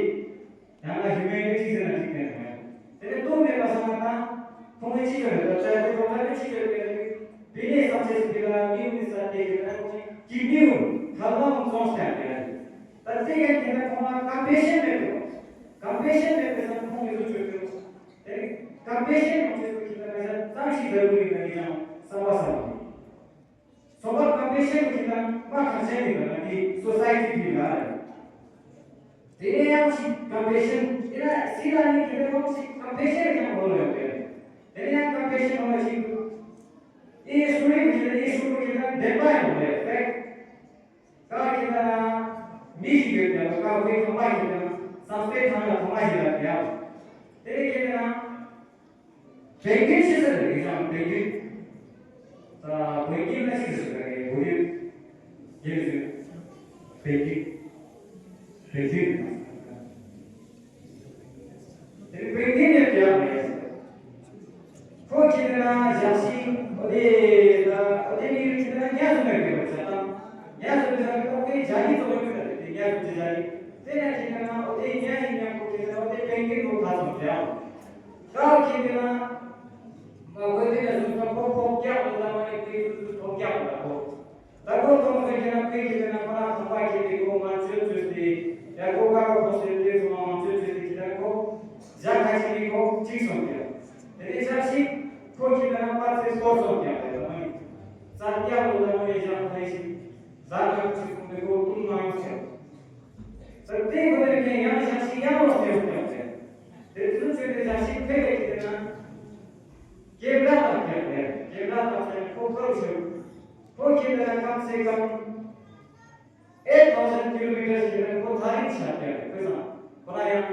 ཡང་ན་ཧིའུ་མེ་ནི་ཊི་ཟེར་ན་འགྲིག་གི་མེད། དེ་ནས་ལྟོས་མེད་པ་སོང་ན་ད་ཁོང་གིས་ཅི་བྱོས་ད་ལྟ་དེ་ཁོང་ཚོ་ཅི་བྱོས་དེ་ནས་བི་ནས་བསམ་ཤེས་ཀྱི་ལ་མིའུ་ནི་ས་དེ་གི་ན་ཁོང་གིས་མིའུ་ཐལ་མོ་ཙོང་སྟེ་ཡང་དེ་ད་དེ་ག་དེ་ན་ཁོང་ལ་ཀམ་པེ་ཤན་མེད་དོ། ཀམ་པེ་ཤན་མེད་པའི་ས་ཁོང་གིས་བཟོ་བྱོས་དོ། དེ་ཀམ་པེ་ཤན་ཡོང་ཆེད་དུ་ཁྱེད་ལ་ང་ཚང་ཞིག་ལ་བུ་ཡིན་ན་ཡིན་ཀྱང་བསམ་པ་བསམ་གི། ཚོགས་པ་གང་པའི་ཤེས་པ་ཞིག་དང་མ་གང་ཤེས་མི་འདུག་ན་དེ་སོ་སའི་ཊི་དེ་ལ་རེད། དེ་ནས་ཡང་ཞིག་གང་པའི་ཤེས་དེ་ན་སྲིད་ལ་ནི་དེ་ནས་ཁོང་ཞིག་གང་པའི་ཤེས་ཀྱང་འོང་ཡོད་རེད། དེ་ནས་ཡང་གང་པའི་ཤེས་འོང་ཞིག་འདུག་ཨེ་སུ་རེད་ཀྱི་ཨེ་སུ་རེད་ཀྱི་ན་བདེན་པ་ཡོང་རེད་ཕེག་ཀ་ཀྱི་ན་མི་ཞིག་ཡོད་ཀྱང་ཀ་ཁོའི་ཁང་པ་ཞིག་ཀྱང་བསམ་སྤེལ་ཐང་ལ་ཁང་པ་ཞིག་ལ་ཡང་དེ་ནས་ཀྱི་ན། བེང་གིན་ཆི་ཟེར་རེད་ཀྱང་བེང་གིན། ད་བེང་གིན་ན་ཆི་ཟེར་རེད་བོད་ཡིག་ཡིན་ཟེར། བེང་གིན། བེང་གིན། དེ་བེང་གིན་ནས་རྒྱག་མེད། ཁོ་ཁྱེད་ན་ཞག་ཤིང་འོ་དེ་ད་འོ་དེ་མི་རིགས་ཁྱེད་ན་ཉ་ཟུམ་ཡོད་པའི་བྱ་སྟངས། ཉ་ཟུམ་ཡོད་པའི་ཁོ་གི་ཇ་ནི་ཚོ་ཡོད་པའི་དེ་ཉ་ཟུམ་གྱི་ཇ་ནི། དེ་ན་ཁྱེད་ན་འོ་དེ་ཉ་ཡིན་ཉ་ཁོ་ཁྱེད་ན་འོ་དེ་བེང་གིན་ཁོ་ཁ་ཚོམ་རྒྱག་ཀའོ་ཁྱེད་དེ་ན། མ་གོ་དེ་ན་སུ་ཁ་ཕོག་ཕོག་རྒྱག་ལ་མ་ནི་དེ་སུ་སུ་ཐོག་རྒྱག་ལ་ཁོ། ད་ཁོ་ཐོག་མ་ཟེར་གྱི་ན་དཔེ་གྱི་དེ་ན་ཁོ་ན་ཁང་པ་གྱི་དེ་ཁོ་ང་ཚོས་ཚོས་ཏེ། ཡ་ཁོ་ཀ་ཁོ་ཕོག་ཟེར་དེ་ཁོ་ང་ང་ཚོས་ཚོས་ཏེ་གྱི་ད་ཁོ། ཇ་ཁ་ཅིག་གི་ཁོ་གཅིག་སོང་གི་དེ་ནས་ཇ་ཞིག་ཁོ་གྱི་དེ་ན་པ་ཚེ་སོར་སོང་གི་ཡ་ད་མ་ནི། ཙར་ཀྱག་ལོ་ད་མ་ནི་ཇ་ཁ་ཞིག་ཟ་ན་གཅིག་སོང་དེ་ཁོ་བཏུང་མ་ཡོང་ཟེར། ད་དེ་ཁོ་ནས་ཀྱང་ཡང་ཞག་ཞིག་ཡང་ལོག་སྟེ་ཡོང་ཀྱང་ཟེར། དེ་ཚོ་ཚོས་ཏེ་ཞག་ཞིག་ཕེབས་པའི་གི་དེ་ན། སྐྱེས་ལ་དང་སྐྱེས་ལ་སྐྱེས་ལ་དང་སྐྱེས་ཁོ་ཁོར་ཞུ། ཁོ་ཁྱེད་ལ་ཁམས་སེ་ཁམས། eight thousand kilometers ཞེས་ན་ཁོ་ཐག་རིང་ཆ་སྐྱེས་ཁོ་ཚང་ཁོ་ལ་ཡང་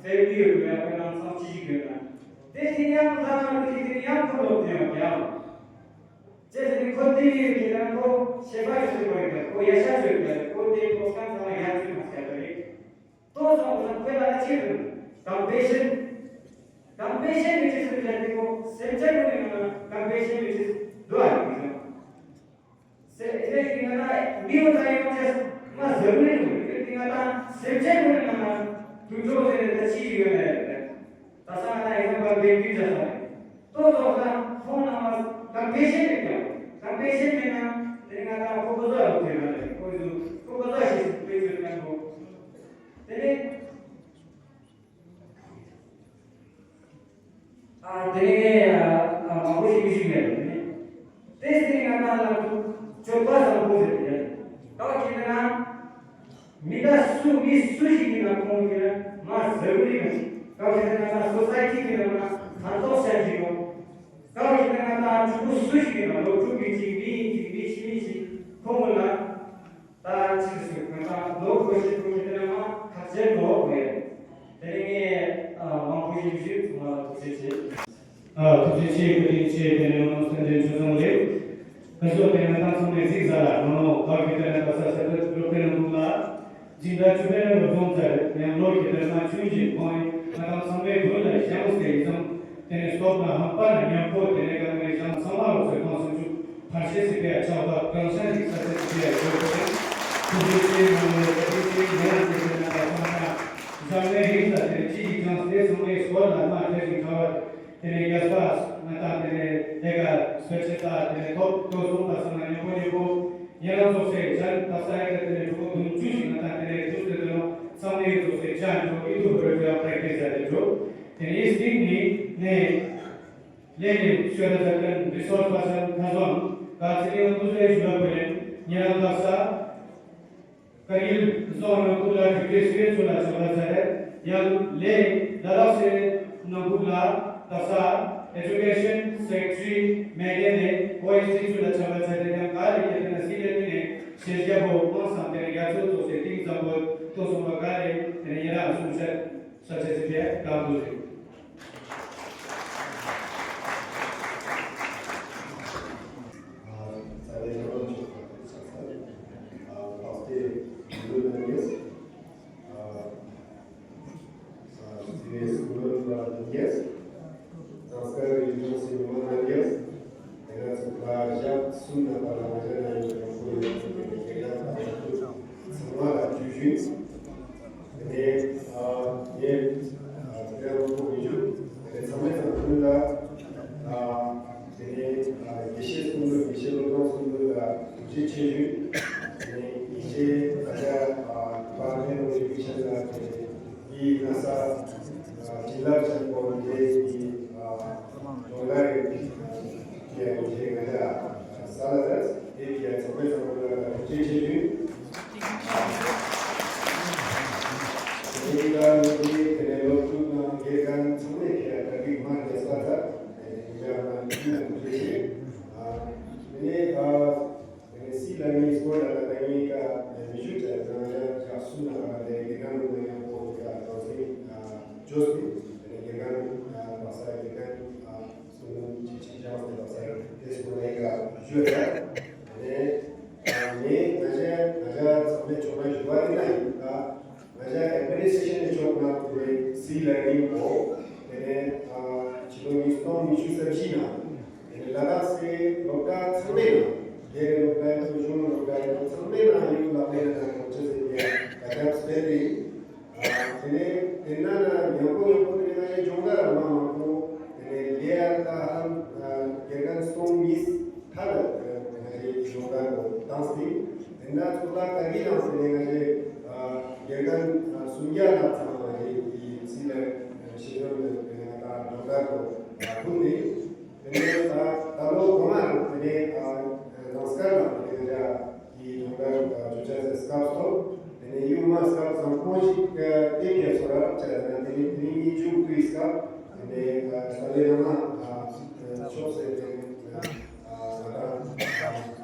ཕེ་མི་ལི་ཡོད་ཡ་ཁོ་ནང་ཚང་ཅི་ཞིག་ཡོད་ན། དེ་དེ་ཡང་ལ་ན་དེ་དེ་ཡང་ཁོ་ལོག་དེ་ཡང་ཀྱང་། ཅེས་ཟེར་ནས་ཁོ་དེ་ཡོད་ཀྱི་ན་ཁོ་ཤེས་པ་ཡོད་ཟེར་བ་ཡོད་ཀྱང་ཁོ་ཡ་ཤ་ཡོད་ཀྱང་ཁོ་དེ་ཁོ་སྐམ་ཚང་ལ་ཡ་ཚོད་མ་ཟེར་བ་རེད། ཏོ་སོང་ཙང་ཁོས་ལ་ཅི་རེད། གམ་པེ་ཤན། གམ་པེ་ཤན་མི་ཅི་ཟེར་ཡ་དེ་ཁོ་སེམས་ཅན་ཁོ་ནི་ང་གམ་པེ་ཤན་མི་ཅི་འདུག་ཨ་ཡིན་ཟེར། སེ་ཨེ་ནས་ཀྱི་ང་ན་མི་འོ་ད་ཡོང་ཅེས་ང་ཟེར་མི་རེད་ཀྱི་ང་ད་སེམས་ཅན་ཁོ་ནི་ང་ན་དུད་འགྲོ་ཟེར་ནས་ད་ཅི་ཡོད་ན་ཡོད་རེད། ད་ས་ང་ད་ཡིན་ན་བར་བའི་རྒྱུ་ཆ་ས་རེད། ཏོ་ཏོ་ཁ་ཁོང་རྣམས་ལ་གམ་པེ་ཤན་མེད་ཀྱང་གམ་པེ་ཤན་མེད་ན་དེ་ང་ད་ཁོ་ཁོ་ཚོ་ལ་དེ་ན་རེད་ཁོ་ཚོ་ཁོ་ཁོ་ཚོ་ཞིག་སྤེལ་ཚོད་ཀྱང་ཁོ་དེ་ནས། ཨ་དེ་ནས་ཨ་མང་པོ་ཞིག་ཞིག་ཡོད་རེད་དེ་ནས། དེ་སྲིད་ང་ད་ལ་ཐུག་སྤྱོད་པ་བཟང་པོ་ཟེར་ཡོད་རེད། ད་ཁྱེད་ན། མི་ད་སུ་མི་སུ་ཞིག་ཡིན་ན་ཁོང་གིས་ང་ཟེར་རུ་ཡིན་ནོ། སྐབས་དེ་ན་ང་སོ་སའི་ཊི་གི་ནང་ན་ཕན་ཐོགས་བྱ་གི་ཡོད། སྐབས་དེ་ན་ང་ད་ཕྲུ་གུ་སུ་ཞིག་ཡིན་ན་ལོ་དྲུག་གི་ཅིག་མི་ཡིན་ཅིག་མི་ཕྱི་མི་ཞིག་ཁོང་གི་ལ་ད་ཅིག་སུ་ང་ད་ལོ་གོ་ཤེས་ཁོང་གི་དེ་ན་ང་ཁ་ཆེ་ལོ་གོ་ཡ། དེ་ནས་ངས་མང་པོ་ཞིག་ཞུས་ང་ལ་ཐུགས་རྗེ་ཆེ། ཨ་ཐུགས་རྗེ་ཆེ། བཀའ་དྲིན་ཆེ། དེ་ནས་ནང་སེམས་ལྡན་ཆོས་ཚང་ལེགས། ཁ་ཤོག་དེ་ང་ད་ཚང་མས་གཟིགས་ས་ལ་ང་ནོ་བར་གྱི་དེ་ན་ག་ས་ས་ཏུ་རོགས་དེ་ན་འདུག་ལ། སྦྱིན་བདག་ཆུ་ཕན་རབ་རྫོང་ཚར་ཡང་ལོ་གི་དེ་ན་ཆུན་གྱི་ཁོང་ང་ད་ཚང་མའི་དགོན་ལ་བཞེངས་ཏེ་ཡིན་ཙང་དེ་ནས་སྟོབས་ན་ཧམ་པ་ན་ཉམ་པོ་དེ་ནས་གང་ནས་བཞེངས་ཚང་མ་རོགས་སོ་ཁོང་སུམ་ཅུ་ཕར་ཤེས་སི་པའི་ཆགས་པ་གང་ཤ་ཞིག་ས་ས་སི་པའི་དགོས་པ་དེ་ཐུགས་རྗེ་ཆེ། ང་ནོ་བཀའ་དྲིན་ཆེ། ཡང་དེ་དེ་ན་ག་ས་ན་བཞེངས་ནས་རིགས་ལ་དེ་ནས་ཅི་ཞིག་ཀྱང་སྟེ་ཚང་མའི་སྐོར་ལ་མ་དེ་ཞིག་གྲྭ་བ། དེ་ནས་རྒྱས་པ་ང་དང་དེ་ནས་ལས་ཀ་སྤེལ་ཆེ་ས་དེ་ནས་ཐོབ་ཐོབ་སོང་པ་སང་ན་ཉམ་པོ་ཉམ་པོ་ཡན་ལ་ཚོགས་སེ་ ད་ས་ཡ་དེ་ནས་གྲོགས་བདུན་ཅུ་ཞིག་ང་ད་དེ་ནས་འདུག་སེ་དེ་ནང་ཚང་མས་འདུག་སེ་བཅར་འགྲོ་ཨི་ཐུ་བོད་ཀྱི་པྲེག་ཊིས་བྱ་དེ་འགྲོ། དེ་ནས་སིང་ནི་ནས་ལས་ནས་ཤོད་ད་ཟ་ཀན་རི་སོར་སི་པར་སན་ཁ་སང་ག་ཚེ་ནས་འདུག་སེ་ཞུ་བ་བོད་ནས་ཉེ་རང་ད་ས། ཀར་གིལ་རྫོང་ནང་ཁུལ་ལ་འཇིགས་སྐྲག་སེ་ཚུར་ལ་བྱ་བ་ཚར་རེད། ཡང་ལས་ལ་དྭགས་སི་ནང་ཁུལ་ལ་ད་ས་Education Secretary མེད་མཁན་ནས་ཨོ་ཨེས་ཌི་ཚུར་ལ་བྱ་བ་ཚར་རེད། ཡང་ག་རེ་ཡིན་ན་སི་ལེ་ནི་ནས་ཤེས་བྱ་པོ་དམངས་སམ་དེ་རྒྱ་མཚོ་ཐོག་སེ་གཏིང་ཟབ་པོ་ཐོག་སོང་བ་ག་རེ་དེ་ནས་ཡིན་ར་གསུང་བཤད་ས་ཆ་སི་ཕེ་གང་དུ་རེད། དེ་ནས་ཨ་ངས་ཨ་དེ་རིང་ཁོང་མི་བཞུགས་དེ་ནས་ཚང་མས་ཚང་ཁུལ་ལ་ཨ་དེ་ནས་ཨ་དགེ་བཤེས་གསུམ་པོ་དགེ་བཤེས་སློབ་དཔོན་གསུམ་པོ་ལ་ཐུགས་རྗེ་ཆེ་ཞུ། དེ་ནས་དགེ་བཤེས་ཨ་ཅག་ཨ་ཕ་ཕན་ནོ་ཡི་ཕི་ཤན་ལ་དེ་ནས་ཡིད་ན་ས་ཨ་བྱིན་རླབས་ཆེན་པོ་འདི་ཡི་ཨ་ལོ་ལ་ཡི་ཡ་ཡོ་ཇེ་ང་ཅག་ས་ལ་ར་དེ་ཡ་ཚོགས་པའི་ཚོགས་པ་ལ་ཐུགས་རྗེ་ཆེ་ཞུ། དེ་ནས་ཀ་ནི་དེ་ནས་སློབ་ཕྲུག་དང་དགེ་རྒན་ཚང་མས་ཀྱི་ཡ་དགེ་རྒན་མ་རྒྱས་པ་དག་དེ་ནས་ཡ་མ་ཐུགས་རྗེ་ཆེ། དེ་ནས་ཨ་དེ་ནས་སི་ལ་ནི་སྐོར་ལ་ད་ལྟ་ངའི་ཀ་མི་ཞུ་བྱ་ན་ཡ་ཡ་སུ་ན་ལ་དེ་དགེ་རྒན་རུ་ཡང་པོ་ཡ་ཏོ་སི་ཨ་ཇོ་སི་དེ་ནས་དགེ་རྒན་ཨ་བ་ས་དགེ་རྒན་ཨ་སུ་ན་ཅི་ཅི་ཅང་དེ་བ་ས་དེ་སྐོར་ལ་ཡ་ཞུ་ཡ། དེ་ནས་ཨ་ངས་ང་ཅག་ང་ཅག་ཚང་མས་ཆོག་ན་ཞུ་བ་དེ་ན་ཡིན་ད། ང་ཅག་ཨེ་ཌི་མི་ནི་སི་ཊྲེ་ཤན་ནས་ཆོག་ན་དེ་ནས་སི་ལར་ནིང་གོ། དེ་ནས་ཨ་ཕྱི་ལོ་ཉིས་སྟོང་ཉི་ཤུ་རྩ་བཞི་ནང་དེ་ནས་ལ་དྭགས་སི་སློབ་གྲྭ་ཚང་མའི་ནང་སྒེར་སློབ་གྲྭ་ཡིན་ན་གཞུང་སློབ་གྲྭ་ཡིན་ན་ཚང་མའི་ནང་ཡུལ་ལག་ལེན་ནང་གོ་ཆེ་ཟེར་ཡ་ད་ཆ་སྤེལ་ཏེ། དེ་ནས་དེ་ན་ན་ཉམ་པོ་ཉམ་པོ་དེ་ནས་ང་ཞའི་སྦྱོང་བརྡར་མ་མང་པོ་དེ་ནས་ལེ་ཡ་ད་ཧམ་དགེ་རྒན་སྟོང་གཉིས་ཐ་ལ་ང་ཞའི་སྦྱོང་བརྡར་གོ་བཏང་སྟེ། དེ་ན་ཚོགས་ཐ་ཀ་གི་ནང་སེ་ནས་ང་ཞའི་དགེ་རྒན་སུམ་བརྒྱ་ལ་ཚང་ང་ཞའི་སི་ལ་ཤེས་ཡོན་དེ་ནས་ང་ད་སྦྱོང་བརྡར་གོ་ཐུག་ནས། དེ་ནས་ད་ད་ལོ་གོང་མ་དེ་ནས་ཨ་རང་སྐལ་ལ་དེ་ནས་ར་གི་སྦྱོང་བརྡར་ཨ་བརྗོད་བྱ་ཟེར་སྐབས་ཐོག་དེ་ནས་ཡུལ་མ་སྐབས་བཟང་པོ་ཞིག་ཨ་ཨེ་ཕི་ཡ་ཚོ་ར་བྱ་ན་དེ་ནས་དེ་ནས་གཉིས་བཅུ་དགུའི་སྐབས་དེ་ནས་ཨ་ས་ལེ་ར་མ་ཨ་ཕྱོགས་སེ་དེ་ནས་ཨ་ང་རང་ཨ་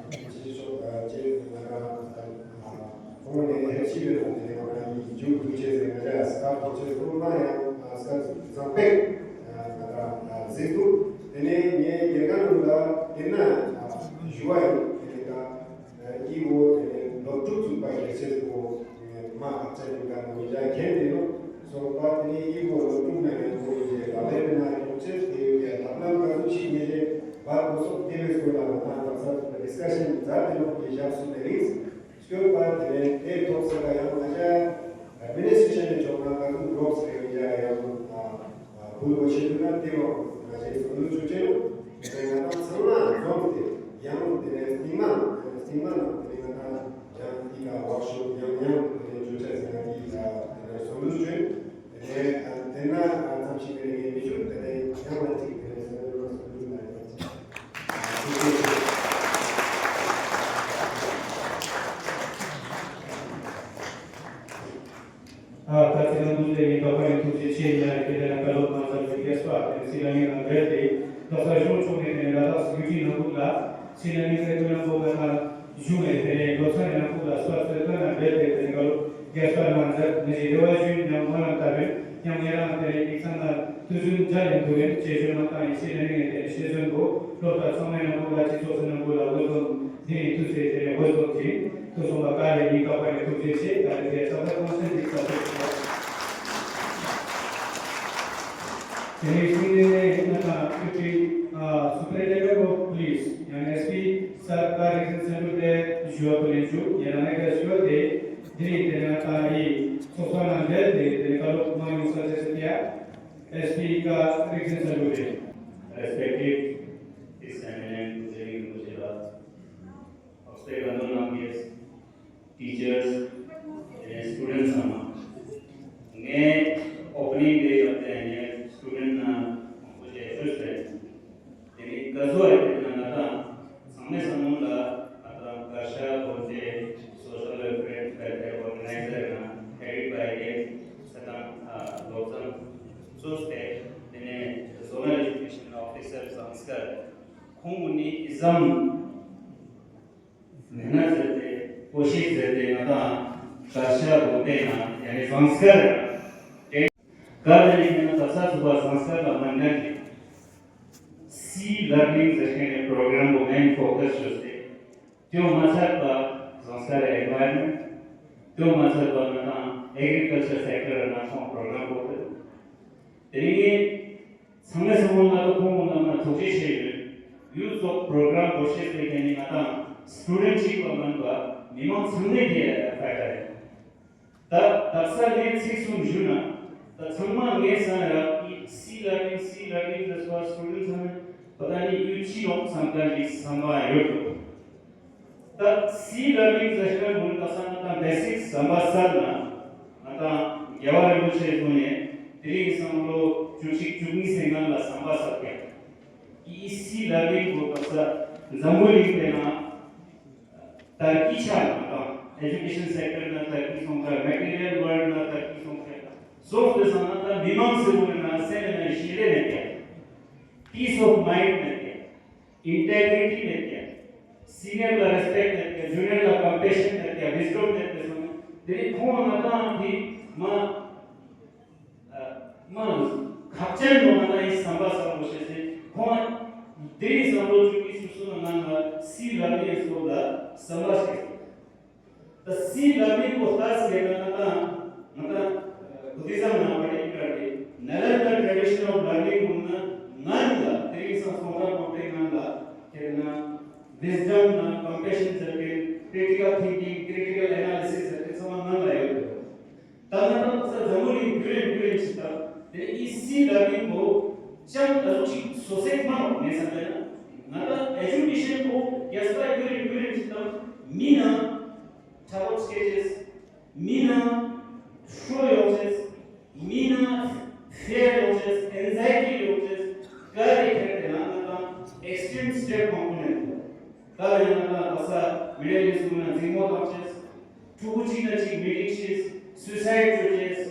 ཕྱི་ཕྱོགས་ཨ་ཅེ་ང་རང་ཨ། ཁོང་ནས་ཕྱི་ལོ་དེ་ནས་ང་རང་ཡིན་རྒྱུ་དུས་ཆེ་ཟེར་ང་རང་སྐབས་དུས་ཆེ་ཁོང་མ་ཡང་སྐབས་བཟང་པོས་ང་རང་གཟིགས་འདུག་དེ་ནས་ངས་དགེ་རྒན་ལ་དེ་ན་ཞུ་བ་ཡིན། དེ་ནས་ད་ཨི་བོ་དེ་ནས་སློབ་ཕྲུག་ཚུགས་པ་གལ་ཆེ་པོ་མ་ཨ་ཅག་ཡིན་ག་ནོ་ཡ་མཁན་དེ་ནོ་སོང་པ་དེ་ནས་ཨི་བོ་སློབ་ཕྲུག་ན་ཡང་ཁོ་ཡིན་ལ་ལས་ན་ཡོང་ཆེ་དེ་ཡོད་ཡ་ཐབས་ལམ་ག་ཚོད་ཞིག་ངེས་ལས་བར་གོ་སོགས་དེ་བས་སྐོར་ལ་ང་རང་ད་ས་ཌི་སི་ཀ་ཤན་མཛད་དེ་ནོ་དེ་ཞབས་སུ་དེ་རིང་སྐྱོད་པ་དེ་ནས་དེ་ཐོག་ས་ལ་ཡང་ང་ཅག་ཨེ་ཌི་མི་ནི་སི་ཊྲེ་ཤན་ནས་ཆོག་ན་ང་ཚོ་རོགས་ཟེར་ཡ་ཡང་ཨ་བུ་ལོ་ཤེས་དུས་ན་དེ་བ་ང་ཅག་སོ་ལུ་ཆུ་ཆེ་རུ་དེ་ནས་ང་ཚང་མ་འཛོམས་ཏེ་ཡང་དེ་ནས་སྟིང་མ་སྟིང་མ་ནང་དེ་ནས་ང་ཚང་ཡང་དེ་ལ་ཝརྐ་ཤོབ་ཡང་ཡང་དེ་ནས་ཆུ་ཆེ་ཟེར་ན་དེ་ལ་དེ་ནས་སོ་ལུ་ཆུ། དེ་ནས་དེ་ན་མཚམས་ཤིག་དེ་ནས་ངས་མི་ཞུ་དེ་ནས་ཡང་ལ་ཅིག་དེ་ནས་སེ་ར་ལ་སུ་ལུ་ན་ཡང་ཅིག་ཨ་ད་ཚེ་རང་དུས་དེ་ཡིན་ད་པ་ཡིན་ཐུགས་རྗེ་ཆེ་ཉ་རེ་དེ་ལ་བཀའ་སློབ་གནང་ས་ཞུ་རྒྱས་པ་དེ་སི་ར་ཡིན་ན་འབྲེལ་ཏེ་ད་ས་གཞུང་ཕྱོགས་ནས་དེ་ནས་ལ་དྭགས་སི་ཡུ་ཊི་ནང་ཁུལ་ལ་སི་ར་ཡིན་ས་ཀུན་ལ་འབོ་ག་ན། གཞུང་ནས་དེ་ནས་ལོ་ཚང་ནས་ནང་ཁུལ་ལ་སྤར་ཚོད་ལྟ་ན་འབད་དེ་དེ་ནས་ག་ལོ་རྒྱལ་སྤར་མ་མཛད་ནས་ཞིག་རེ་བ་ཞུས་ཉམས་མ་ལ་ལྟ་བུན་ཉམས་ཉེ་རང་དེ་ནས་ཡིག་ཚང་ལ་དུས་ཚོད་འཇལ་ཡོང་དུས་ནས་བྱེད་ཞོན་མ་བཏང་ཡིན་ཞེས་ནས་ནས་དེ་ནས་ཤེས་ཚོན་པོ་སློབ་གྲྭ་ཚང་མའི་ནང་ཁུལ་ལ་སྤྱི་ཚོགས་སུ་ནང་ཁུལ་ལ་འོས་བཟོ་འདི་ནས་དུས་ཚོད་དེ་ནས་འོས་བཟོ་གྱིས་དུ་སོང་བ་ག་རེ་ཡིན་ཀ་པ་ནས་ཐུགས་རྗེ་ཆེ། ད་རེ་དེ་ཚ་ཚ་གང་སེམས་འདི་ཚ་ཚ་ཞུ་བ། དེ་ནས་ཤིང་ནས་ནས་ང་དང་ཨུ་ཀྲི་ཨ་Superintendent of Police ཡང་ཨེས་པི་སར་ཀ་རིག་འཛིན་སེང་འབྲུག་དེ་ཞུ་བ་ཕུལ་ལེན་ཞུ་ཡང་ན་ཨེ་ཀ་ཞུ་བ་དེ་དེ་རིང་དེ་ནས་ང་དང་ཡི་ཚོགས་པ་ནང་འབྲེལ་དེ་དེ་ནས་བཀའ་སློབ་གནང་ཡོང་ས་ཆེ་ས་ཀྱ་ཨེས་པི་ཀ་རིག་འཛིན་སེང་འབྲུག་དེ། Respected His Eminence Pu Tshering Rinpoche, respected honorable guests, Teachers, students ཚང་མ། ངས་opening day སྐབས་དེ་ངས་student ནང་མང་པོ་ཞིག་ཞུས་ཏེ། དེ་ནི་ག་ཚོད་ཡོད་དེ་ན་ང་དང་ཚང་མས་བསམ་བློ་ལ་ང་དང་བཀའ་ཤག་སྒོ་འབྱེད་social welfare organizer ནང་headed by the ས་དང་བློ་བཟང་གཙོས་ཏེ། དེ་ནས་zonal education officer ཟངས་དཀར། ཁོང་གཉིས་ཀྱིས་ཟམ། མི་སྣ་ཟེར་ཏེ་ཀོ་ཤིས་ཟེར་ཏེ་ང་དང་བཀའ་ཤག་དགོངས་པའི་ནང་ཡང་ནི་ཟངས་དཀར། དེ་ག་ལ་ནི་ཡིན་ན་ད་ས་ཚུགས་པ་ཟངས་དཀར་ལ་མ་ཉན་གི། C learning ཟེར་མཁན་ནི་program པོ་main focus བྱས་ཏེ། དེའོ་མ་ཚད་པ་ཟངས་དཀར་environment། དེའོ་མ་ཚད་པ་ང་དང་agriculture sector ནང་ཁོང་program པོ་དེ། དེ་ནི། ཚང་མས་སེམས་ཁོང་ལ་ཁོང་ལ་མ་ཐུགས་རྗེ་ཆེ་ཡོད། ཡུལ་སོགས་པྲོག་རམ་བོ་ཤེས་པའི་གན་ནི་ང་དང་སི་ཊུ་ཌེན་ཊི་གཅིག་པ་མིན་པ་མི་མང་ཚང་མས་དེ་ཕན་ཐོགས་རེད། ད་དག་ས་ངས་ཚིག་གསུམ་ཞུ་ན། ད་ཚང་མ་ངས་བསམ་རག་གི་སི་ལར་ནིང་སི་ལར་ནིང་ཟེར་བ་སི་ཊུ་ཌེན་ཊི་ཚང་མས་པ་ད་ནི་ཡུལ་ཅི་ཡོང་བསམ་ག་ཞིག་བསམ་པ་ཡོད་དོ། ད་སི་ལར་ནིང་ཟེར་ཤེས་མུན་ད་ས་ང་དང་བེ་སིག་ཟམ་པ་སར་ན་ང་དང་རྒྱལ་བ་རིན་པོ་ཆེ་གསུངས་ནས་དེ་རིང་བསམ་བློ་བཅུ་གཅིག་བཅུ་གཉིས་སེ་ང་ལ་ཟམ་པ་སར་ཀྱང་ཨི་སི་ལར་ནིང་གོ་ད་ས་འཛམ་བུ་གླིང་པའི་ནང་དར་རྒྱས་ཆགས་ང་དང་ཨེ་ཇུ་ཀེ་ཤན་སེག་ཊར་ན་དར་རྒྱས་སོང་ཁ་མེ་ཊི་རི་ཡལ་ཝརལ་ཌ་ན་དར་རྒྱས་སོང་ཁ་སོགས་པའི་སང་ང་དང་མི་མང་ཟེར་བ་ན་སེམས་ན་ཞི་བདེ་མེད་ཀྱང་peace of mind མེད་ཀྱང་། ཨིན་ཊེ་གྷི་རི་ཊི་མེད་ཀྱང་། སི་ནི་ཡར་ལ་རེ་སི་པེག་མེད་ཀྱང་། ཇུ་ནི་ཡར་ལ་ཀམ་པེ་ཤན་མེད་ཀྱང་། ཝིས་ཌམ་མེད་པའི་སོང་། དེ་ནི་ཁོང་ང་དང་དེ་མ་མ་ཁག་ཅན་ནོ་ང་དང་ཡི་བསམ་པ་བསམ་བློ་བྱེད་སེ་ཁོང་དེ་ཡི་བསམ་བློ་བཅུ་གཉིས་སུ་སོང་ང་ང་སི་ལར་ནིང་སོགས་ལ་བསམ་པ་བྱེད། ད་སི་ལར་ནིང་གོ་ལྟ་ཟེར་ན་ང་དང་ང་དང་བུ་དྷི་ཛམ་ནང་པ་རེད་ཀ་རེད། ནཱ་ལེནྡྲ་ཊ་རེ་ཌི་ཤན་ཨོཕ་ལར་ནིང་གོ་ན་ང་ལ་དེ་རིང་སང་སོང་ར་གོ་པའི་ང་ལ་དེ་ན་ཝིས་ཌམ་ན་ཀམ་པེ་ཤན་ཟེར་གི་ཀི་རི་ཊི་ཀལ་ཐིང་ཀིང་ཀི་རི་ཊི་ཀལ་ཨེ་ན་ལི་སིས་ཟེར་གི་ཚང་མ་ང་ལ་ཡོད། ད་ང་དང་ས་འཛམ་བུ་གླིང་བརྒྱུད་རིམ་བརྒྱུད་རིམ་ཞིག་དང་དེ་ཨི་སི་ལར་ནིང་གོ་ཅང་ཨ་ཟུག་ཅིག་སོ་སེག་མ་ནོག་ངས་བསམ་པས་ན་ང་དང་ཨེ་ཇུ་ཀེ་ཤན་གོ་རྒྱལ་ས་བརྒྱུད་རིམ་བརྒྱུད་རིམ་ཞིག་དང་མི་ནང་ཁྲ་བོ་སྐྱེ་ཅེས། མི་ནང་ཧྲོ་ཡོང་ཅེས། མི་ནང་ཧྥེར་ཡོང་ཅེས། ཨེན་ཛའི་ཊི་ཡོང་ཅེས། ག་རེ་ཁྱེར་ཏེ་ན་ང་དང་ཨེག་སི་ཊི་རིམ་སི་ཊེབ་མང་པོ་ལེན་འདུག་ག་རེ་ང་དང་ག་ས་མི་རེ་ལས་སུ་ན་འཛིང་མོ་བཏང་ཅེས། ཕྲུ་གུ་གཅིག་ན་གཅིག་མི་འགྲིག་ཅེས། སུའི་སའིཌ་བཅོ་ཅེས།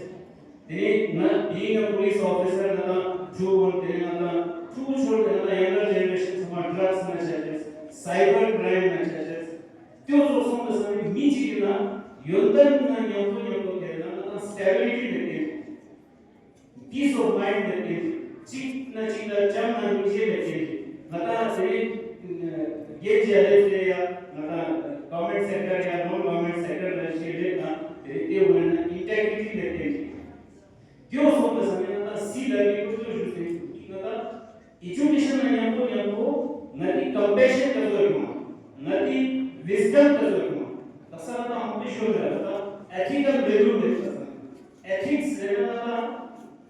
དེ་ནས་ང་being a police officer ང་དང་ཕྲུ་གུ་དེ་ང་དང་ཕྲུ་གུ་ཚོར་དེ་ང་དང་ཡང་ན་ཇེ་ནེ་རེ་ཤན་ཚང་མ་ཌྲག་སི་ན་ཆ་ཅེས། སའི་བར་ཀྲའིམ་ན་ཆ་ཅེས། དེ་ཚོ་སོང་དུ་སོང་ནས་མི་གཅིག་ཡིན་ན་ཡོན་ཏན་ན་མཉམ་དུ་མཉམ་དུ་དེ་ན་ང་དང་སི་ཊེ་བི་ལི་ཊི་མེད་དེ། peace of mind མེད་དེ། གཅིག་ན་གཅིག་ལ་བྱམས་ན་སྙིང་རྗེ་མེད་དེ། ང་དང་དེ་རིང་རྒྱལ་སྤྱི་ལས་དེ་ཡ་ང་དང་གོ་ཝར་མེན་ཊི་སེག་ཊར་ཡ་ནོན་གོ་ཝར་མེན་ཊི་སེག་ཊར་ལ་ཞིག་རེད་ན་དེ་རིང་དེ་འོ་ན་ཨིན་ཊེ་གྷི་རི་ཊི་མེད་དེ། དེ་འོ་སོང་དུ་སོང་ནས་ང་དང་སི་ལར་ནིང་གོ་ཚོ་ཞུ་སེ་ང་དང་ཨེ་ཇུ་ཀེ་ཤན་ན་མཉམ་དུ་མཉམ་དུ་ང་དེ་ཀམ་པེ་ཤན་ག་ཚོད་ཡོང་། ང་དེ་ཝིས་ཌམ་ག་ཚོད་ཡོང་། ད་ས་ང་དང་མང་པོ་ཤོད་ལ་ད་ཨེ་ཐི་ཀལ་ཝེ་ལུ་མེད་པ་སང་ཨེ་ཐིག་སི་ཟེར་ན་ང་དང་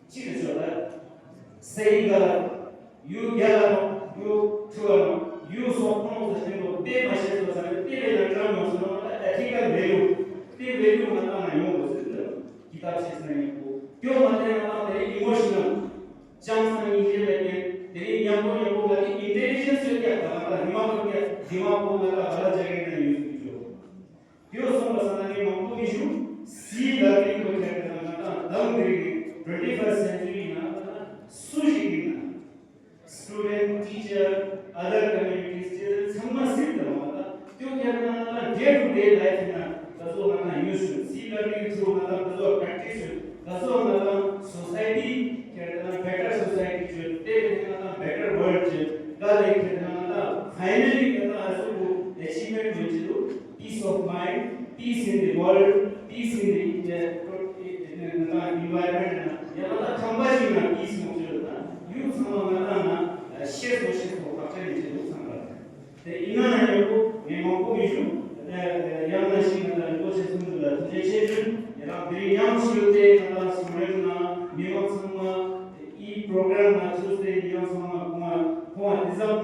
གཅིག་གི་ཆོག་ད། སེ་ཡིན་ག་ལ་ཡུ་རྒྱ་ལ་ཡུ་ཁྲུ་བ་ལ་ཡུ་སོགས་ཁོང་ཚོ་ཞིག་ལ་དཔེ་མ་ཤེས་སོ་ས་ནས་དེ་བས་ལ་གྲངས་ཡོང་སོང་ན་ཨེ་ཐི་ཀལ་ཝེ་ལུ་དེ་ཝེ་ལུ་ང་དང་ན་ཡོང་དགོས་ཟེར་ད། ཀི་ཏབ་ཤེས་ན་ཡིན་གོ། ཀྱོ་མ་དེ་ང་དང་དེ་ཨི་མོ་ཤི་ནལ། བྱམས་སྙིང་རྗེ་མེད་མཁན། དེ་ནས་མཉམ་པོ་མཉམ་པོ་ང་ཚོའི་ཨིན་ཊེ་ལི་ཇེན་སི་ཡོད་ཀྱང་ད་ང་ཚོ་རི་མ་ཐོན་ཀྱང་རི་མ་པོ་ང་ཚོ་ག་ལ་བྱ་ངན་ན་ཡོད་ཟེར་གྱི་ཡོད། དེའོ་སོང་བ་སང་ན་ངས་མང་པོ་མི་ཞུ། སི་ལར་ནིང་གོ་ཁྱེར་ཏེ་ན་ང་ཚོ་ད་འདིར་གི་ཊུ་ཝེན་ཊི་ཕར་སི་ཊི་སེན་ཅུ་རི་ཡིན་ན་སུ་ཞིག་ཡིན་ན། Student, teacher, other communities ཚང་མ་སིབ་དང་བ་དང་། ཀྱོ་ཁྱེར་ན་ང་དང་day to day life ན་ད་གཟོད་ང་དང་ཡུ་སི་སི་ལར་ནིང་ཐུ་རུ་ང་དང་ད་གཟོད་པེག་ཊི་སི་ད་གཟོད་ང་དང་སོ་སའི་ཊི་ཁྱེར་ན་བེ་ཊར་སོ་སའི་ཊི་བྱོས། དེ་ང་དང་བེ་ཊར་ཝརལ་ཌི་བྱོས། ག་ལེ་ཁྱེར་ན་ང་དང་ཕའི་ནལ་ལི་ང་དང་ཨ་ཟུག་གུ་ཨེ་ཆིབ་མེན་ཊི་ཡོད་ཅེ་དུ། Peace of mind, peace in the world, peace in the uh, environment ཡང་ན་ཁང་པ་ཞིག་ན་peace མོ་བྱོས་ན་ཡུལ་ཚང་མ་ང་དང་ན་ཤེས་སོ་ཤེས་སོ་བག་ཆགས་ཡོད་ཅེ་དུ་ཚང་མ། དེ་ཡིན་ན་ཡང་ཡོད་པོ་ངས་མང་པོ་མི་ཞུ། ཡང་ན་ཞིག་ང་དང་རིན་པོ་ཆེ་གསུམ་དུ་ལ་ཐུགས་རྗེ་ཆེ་ཞུ། ཡང་དེ་རིང་ཡང་ཞུ་སྟེ་ང་དང་སུ་རེད་ན་མི་མང་ཚང་མ་ཨི་པྲོག་རམ་ན་ཚུད་དེ་ཡང་ཚང་མ་ཁོང་ཁོང་དེ་ཙམ་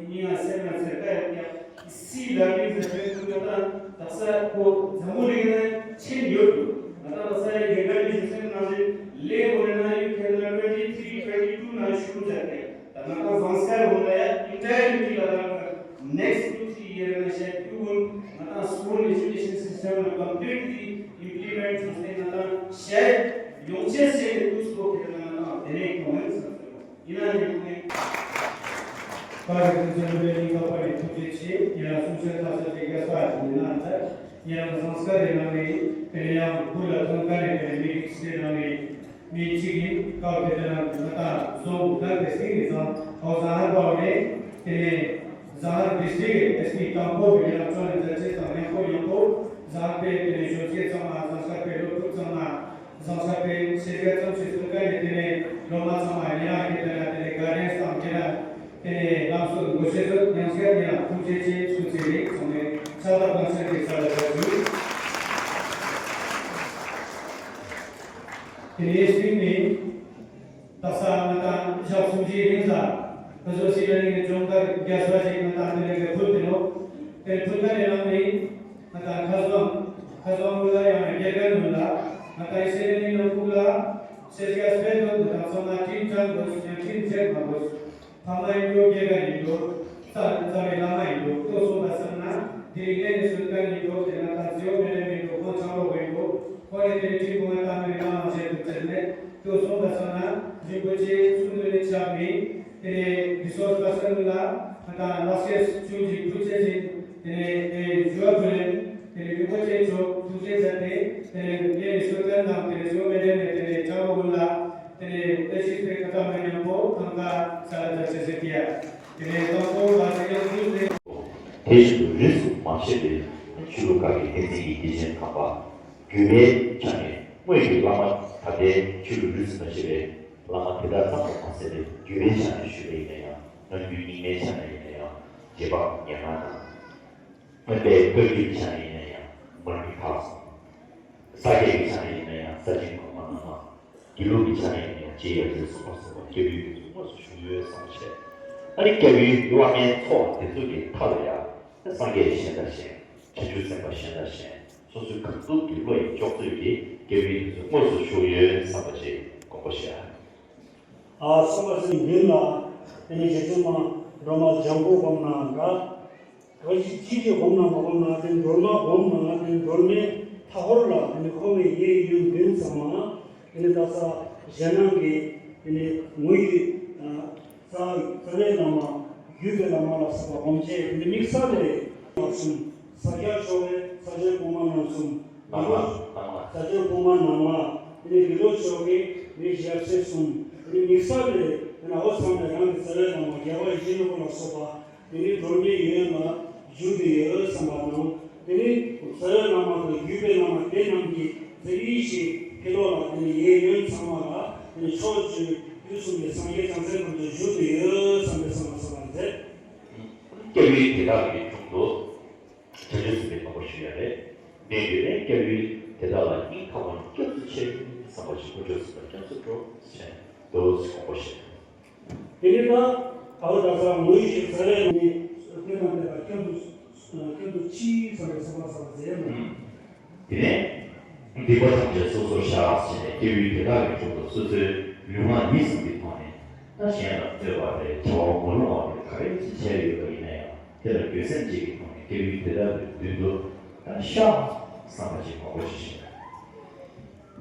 ཉིན་ང་སེམས་ན་ཚེར་ཀ་ཡོད་ཀྱང་སི་ལར་ནིང་ཟེར་བའི་ཁུལ་ང་དང་དག་ས་ཁོ་ འཛམ་བུ་གླིང་ནས་ཕྱིན་ཡོད་འདུག་ང་ཏང་ལ་ས་ཡ་རྒྱལ་ཁབ་ཀྱི་ཞུ་སེམས་ནང་བཞིན་ལས་འོ་རེ་ན་ཡུ་ཁེ་ན་ཊུ་ཝེན་ཊི་ཐི་རི་ཊུ་ཝེན་ཊི་ཊུ་ནང་ཞུ་མཛད་དེ། ད་ང་ཏང་ཟངས་དཀར་འོ་ན་ཡ་ཨིན་ཊའི་ཡར་ཊི་ལ་ད་ནེགསི་ཊུ་ཐི་རི་ཡར་ན་ཤ་ཡུ་ཝུན་ང་ཏང་སྐུལ་ཨེ་ཇུ་ཀེ་ཤན་སི་སི་ཊམ་ལ་ཀམ་པི་ལིཊ་ལི་ཨིམ་པི་ལི་མེན་ཊི་བྱུང་སྟེ་ང་ཏང་ཤ་ཡོང་ཆེད་སེ་དུས་སྐོར་དེ་ང་ཏང་དེ་ནས་གཏོང་ཡོད་ཟེར། ཡིན་ན་ཡིན་ནའི། ཀ་རི་ཀུན་ཚན་པའི་ལིང་ཁ་པ་ནས་ཐུགས་རྗེ་ཆེ། ཉེ་རང་གསུང་བཤད་ཐག་ཆོད་ཀྱི་སྐལ་བ་ཡིན་ན་ད། ཉེ་རང་ཟངས་དཀར་རེ་ནང་ནས་དེ་ནས་ཡང་བུ་ལ་ཐོན་ཀ་ནས་དེ་ནས་མི་རིགས་སྲིད་ནང་ནས་མི་གཅིག་ཡིན། སྐབས་དེ་དུས་ནང་དུ་ང་ཏང་བཟོ་བོ་ད་དེ་སྲིད་ནས་ཟངས་ཨོ་ཟངས་ཧར་པའོ་ནས་དེ་ནས་ཟངས་ཧར་ཌི་སི་ཊྲིཀ་ཨེ་སི་པི་དང་པོ་བའི་ཉེ་རང་ཅོ་ནས་མཛད་རྗེས་དང་ཡང་པོ་ཡང་པོ་ཟངས་དཀར་པའི་དེ་ནས་གཞོན་སྐྱེས་ཚང་མ་ཟངས་དཀར་པའི་སློབ་ཕྲུག་ཚང་མ། ཟངས་དཀར་པའི་ཤེས་རྒྱ་ཙམ་ཞིག་གསུང་མཁན་ནི་དེ་ནས་སློབ་མ་ཚང་མ་ཉེ་རང་གི་དེ་ལ་དེ་ནས་ག་རེ་བསམ་ཉེ་རང་དེ་ནས་ལམ་སྲོལ་འགོ་ཤེས་སུ་ཉམས་སྐྱེད་ཉེ་རང་ཐུགས་རྗེ་ཆེ་ཞུ་ཚེ་རིང་ཚང་མས་ཕྱག་ལ་གང་ཤར་གྱི་ས་ལ་བཞག་ཞུ། དེ་ནས་གསུང་ནི། ད་ས་ང་ཏང་ཞག་སུམ་ཅུའི་རིང་ལ་ཁ་སོ་སི་ལ་ནི་སྦྱོང་བརྡར་རྒྱ་ཆེ་བ་ཞིག་ང་ཏང་དེ་ལ་གི་ཕུལ་ཏེ་ནོ། དེ་ཕུལ་ད་ནི་ལམ་ནི་ང་ཏང་ཁ་སོ་ཁ་སོ་མུ་ལ་ཡང་ན་རྒྱལ་ཁབ་ནང་ལ་ང་ཏང་ཤེས་ནི་ནང་ཁུག་ལ་ཤེས་རྒྱ་སྤེལ་དུ་ང་ཏང་ཚང་མ་ཁྲིམས་ཁྲིམས་དགོས་ཡང་ཁྲིམས་བཅད་མ་དགོས། ཕ་མ་ཡིན་འགྲོ་རྒྱལ་ཁབ་ཡིན་འགྲོ་རྩ་རྩ་བའི་བླ་མ་ཡིན་འགྲོ་ལྟོ་སོང་པ་སང་ན་དེ་རིང་ལས་ནི་སུན་ཀ་ཡིན་འགྲོ་དེ་ང་ཏང་ཚེའོ་མེ་རེ་མེ་འགྲོ་ཁོང་ཆང་ལོ་བས་འགྲོ་ཁོང་ནི་དེ་རིང་ཁྲིམས་ཁོང་ང་ཏང་མེ་རེ་ང་མ་བྱེད་དུ་བཅད་ནས། ཏུ་སོང་པ་སང་ན་རིན་པོ་ཆེ་ཚུལ་འདོད་ནི་ཆགས་མིན། དེ་ནས་རི་སོར་སི་པར་སན་ལ་ང་ཏང་ལག་ཤེས་ཆུང་ཅིག་ཕུལ་ཆེད་ཅིག་དེ་ནས་དེ་ཞུ་བ་ཕུལ་ནས་དེ་ནས་རིན་པོ་ཆེ་མཆོག་ཐུགས་རྗེ་མཛད་དེ་དེ་ནས་ངའི་རི་སོར་སི་པར་སན་དང་དེ་ནས་ཞོ་མེ་རེ་ནས་དེ་ནས་ཅང་བོ་ཀུན་ལ་དེ་ནས་ཨེ་ཤི་སྤེ་ཁ་ཏ་མ་ཉམ་པོ་ཁང་ཁ་ས་ལ་ཛ་ཤེ་ཤེ་ཏི་ཡ། དེ་ནས་དང་པོ་ལ་ཟེར་ཡང་དུས་ནས། དེ་བཞིན་དུ་རིས་སུ་མ་ཆད་པའི་ཆོས་ལུགས་ཁག་གི་བསྟན་འཛིན་གྱི་སྡེ་ཆེན་དམ་པ། བརྒྱུད་པའི་ཆ་ནས་དངོས་ཀྱི་བླ་མ་ད་ལྟའི་ཆོས་ལུགས་རིས་སུ་མ་ཆད་པའི་བླ་མ་དེ་དག་ཙམ་དུ་མ་ཟད་པའི་བརྒྱུད་པའི་ཆ་ནས་ཞུས་པ་ཡིན་ན་ཡང་ང་རྒྱུད་རྙིང་མའི་ཆ་ནས་ཡིན་ན་ཡང་རྗེ་འབངས་ཉེ་ལམ་དང་། སྔོན་པའི་བཀའ་བརྒྱུད་ཀྱི་ཆ་ནས་ཡིན་ན་ཡང་མར་མི་ཁག་གསུམ། ས་སྐྱའི་ཆ་ནས་ཡིན་ན་ཡང་ས་ཆེན་གོང་མ་རྣམ་པ། དགེ་ལུགས་ཀྱི་ཆ་ནས་ཡིན་ན་ཡང་རྗེ་ཡབ་སྲས་གསུམ་པ་སོགས་པ་སྐྱབས་ཡུལ་དེ་ཚོ་དངོས་སུ་བཞུགས་ཡོད་བསམ་བྱས། ཨ་ནི་སྐྱབས་ཡུལ་བླ་མའི་ཚོགས་དེ་ཚོ་གི་མཐའ་ལ་ཡང་སངས་རྒྱས་གཞན་དང་གཞན། བྱང་ཆུབ་སེམས་དཔའ་གཞན་དང་གཞན། སོ་སོའི་གང་ཟག་གི་བློ་ཡི་འཇོག་ཚོད་ཀྱིས་སྐྱབས་ཡུལ་དེ་ཚོ་དངོས་སུ་བཞུགས་ཡོད་བསམ་པ་ཞིག་དགོངས་པ་བཞེས། ཨ་སོ་པ་སེ་མདུན་ལ་དེ་ནས་རྗེ་བཙུན་མ་སྒྲོལ་མ་ལྗང་གུ་སྒོམ་ན་འདྲ། གང་ཞིག་ཅི་ཞིག་སྒོམ་ན་མ་སྒོམ་ན་དེ་སྒྲོལ་མ་སྒོམ་ན་དེ་སྒྲོལ་མའི་མཐའ་འཁོར་ལ་དེ་ནི་ཁོ་བོའི་གཡས་གཡོན་མདུན་ཚང་མ་དེ་ནི་ད་ས་གཞན་སྣང་གི་དེ་ནི་ངོ་བོའི་རྩ་རྩ་བའི་བླ་མ་བརྒྱུད་པའི་བླ་མ་ལ་སོགས་པ་སྒོམ་བྱས་དེ་ནི་དམིགས་བསལ་ལས་ལ་གསུམ་ས་སྐྱ་ཕྱོགས་པའི་ས་སྐྱའི་སྐུ་མ་རྣམ་གསུམ། ནང་ལ་ནང་ལ། ས་སྐྱའི་སྐུ་མ་ནང་ལ་དེ་ནི་དགེ་སློང་ཕྱོགས་ཀྱི་མི་ཞབས་ཚེ་གསུམ་དེ་ནི་དམིགས་བསལ་ལས་དེ་ནི་འོ་ཚང་མས་རང་གི་རྩ་བའི་བླ་མ་རྒྱལ་བ་ཡིད་བཞིན་ནོར་བུ་ལ་སོགས་པ། དེ་ནི་སྒྲོལ་མའི་ཡོན་ལ་འཇུག་ཏུ་ཡོད་བསམ་པ་དང་། དེ་ནི་རྩ་བའི་བླ་མ་དང་བརྒྱུད་པའི་བླ་མ་དེ་རྣམས་ཀྱི་རྩ་བའི་ཞིག་ཕི་ལོགས་ལ་དེ་ནི་གཡས་གཡོན་ཚང་མ་ལ་དེ་ནི་ཕྱོགས་བཅུའི་དུས་གསུམ་གྱི་སངས་རྒྱས་བྱང་སེམས་རྣམས་ཀྱང་བཞུགས་ཏུ་ཡོད་བསམ་པའི་བསམ་པ་བསམ་པར་མཛད། སྐྱབས་ཡུལ་དེ་དག་གི་དྲུང་དུ་བྱང་ཆུབ་སེམས་དཔའི་དམ་པ་ཞུ་ཡ་རེད། གནས་ཡུལ་ནས་སྐྱབས་ཡུལ་དེ་དག་ལ་སྙིང་ཐག་པ་ནས་སྐྱབས་སུ་མཆི་བསམ་པ་ཞིག་དཀོན་མཆོག་གསུམ་ལ་སྐྱབས་སུ་འགྲོ་ཞེས་འདུག་སེ་དགོངས་པ་བཞེས། དེ་ནས་ད་ཨ་བ་ད་ས་ངོ་བོ་ཞིག་ས་རའི་ནང་ནས་དེ་དང་དེ་ལ་སྐྱབས་སུ་སྐྱབས་སུ་མཆི་བསམ་པའི་བསམ་པ་བསམ་པ་མཛད་མོད། དེ་ནས་སྡིག་པ་ཐམས་ཅད་སོ་སོར་བཤགས་ཟེར་ནས་སྐྱབས་ཡུལ་དེ་དག་གི་དྲུང་དུ་སོ་སོའི་ལུས་ངག་ཡིད་གསུམ་གྱི་ཐོག་ནས་ད་གཞན་ལ་གནོད་པ་རེད་བྱ་བ་མ་རུང་བ་རེད་ག་རེ་ཅིག་བྱས་ཡོད་པ་ཡིན་ན་ཡང་དེ་ལ་འགྱོད་སེམས་ཅིག་གི་ཐོག་ནས་སྐྱབས་ཡུལ་དེ་དག་གི་མདུན་དུ་ད་བཤགས་བསམ་པ་ཅིག་མང་པོ་ཞིག་བྱས།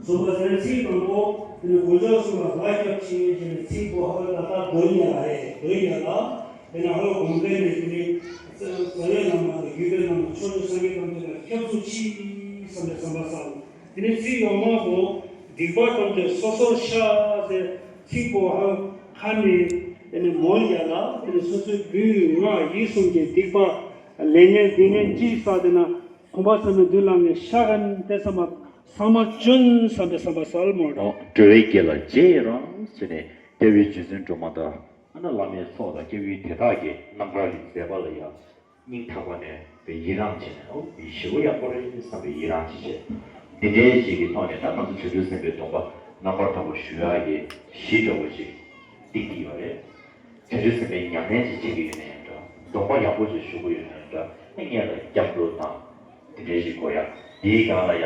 གསུངས་པ་ཟེར་ཚིག་དང་པོ། དེ་ནི་དཀོན་མཆོག་གསུམ་ལ་ལག་སྐྱབས་མཆི་ཞེས་པའི་ཚིག་པོ་ཧ་ལ་ད་ལྟ་དོན་ཡ་རེད། དོན་ཡ་ལ་དེ་ནི་ཧ་ལ་གོང་དེ་ནས་དེ་ནི་རྩ་བའི་བླ་མ་དང་བརྒྱུད་པའི་བླ་མ་ཕྱོགས་བཅུའི་སངས་རྒྱས་ཐམས་ཅད་ལ་སྐྱབས་སུ་མཆི་བསམ་པའི་བསམ་པ་བསམ། དེ་ནི་ཚིག་ཡོག་མ་པོ། སྡིག་པ་ཐམས་ཅད་སོ་སོར་བཤགས་ཟེར་ཚིག་པོ་ཧ་ཧ་ནི་དེ་ནི་མོལ་ཡ་ལ་དེ་ནི་སོ་སོའི་ལུས་ངག་ཡིད་གསུམ་གྱི་སྡིག་པ་ལས་ངན་སྡིག་ངན་ཅི་བསགས་དེ་ན། གོང་མ་ཚང་མའི་མདུན་ལམ་ནས་ཤ་གན་ཏེ་བསམ་པ་ཚང་མ་བཅོན་བསམ་པའི་བསམ་པ་གསལ་མོ་རེད། འགྲོ་བའི་དགེ་ལ་རྗེས་ཡི་རང་ཟེར་ནས་སྐྱབས་ཡུལ་རྗེ་བཙུན་སྒྲོལ་མ་དང་ཨ་ན་བླ་མའི་ཚོགས་དང་སྐྱབས་ཡུལ་དེ་དག་གི་རྣམ་དཀར་གྱི་མཛད་པ་ལ་ཡང་སྙིང་ཐག་པ་ནས་ཡི་རང་བྱས་ནས་ཨོ་ཞེ་པོ་ཡག་པོ་རེད་བསམ་པའི་ཡི་རང་ཅིག་བྱས། འདི་འདྲའི་ཞིག་གི་ཐོག་ནས་ད་ང་ཚོ་བྱང་ཆུབ་སེམས་དཔའི་སྡོམ་པ་རྣམ་པར་དག་པ་ཞུ་ཡག་གི་གཞི་འདྲ་བོ་ཅིག་ཏིག་ཏིག་ཡོད་རེད། བྱང་ཆུབ་སེམས་དཔའི་ཉམས་ལེན་ཅིག་བྱེད་ཀྱི་ཡོད་ན་ཡང་འདྲ། སྡོམ་པ་ཡག་པོ་ཅིག་ཞུ་གི་ཡོད་ན་ཡང་འདྲ། ཨེ་སྔོན་ལ་སྐྱབས་འགྲོ་དང་། དེ་འདྲའི་ཞིག་དགོས་ཡ། དེའི་སྒང་ལ་ཡ།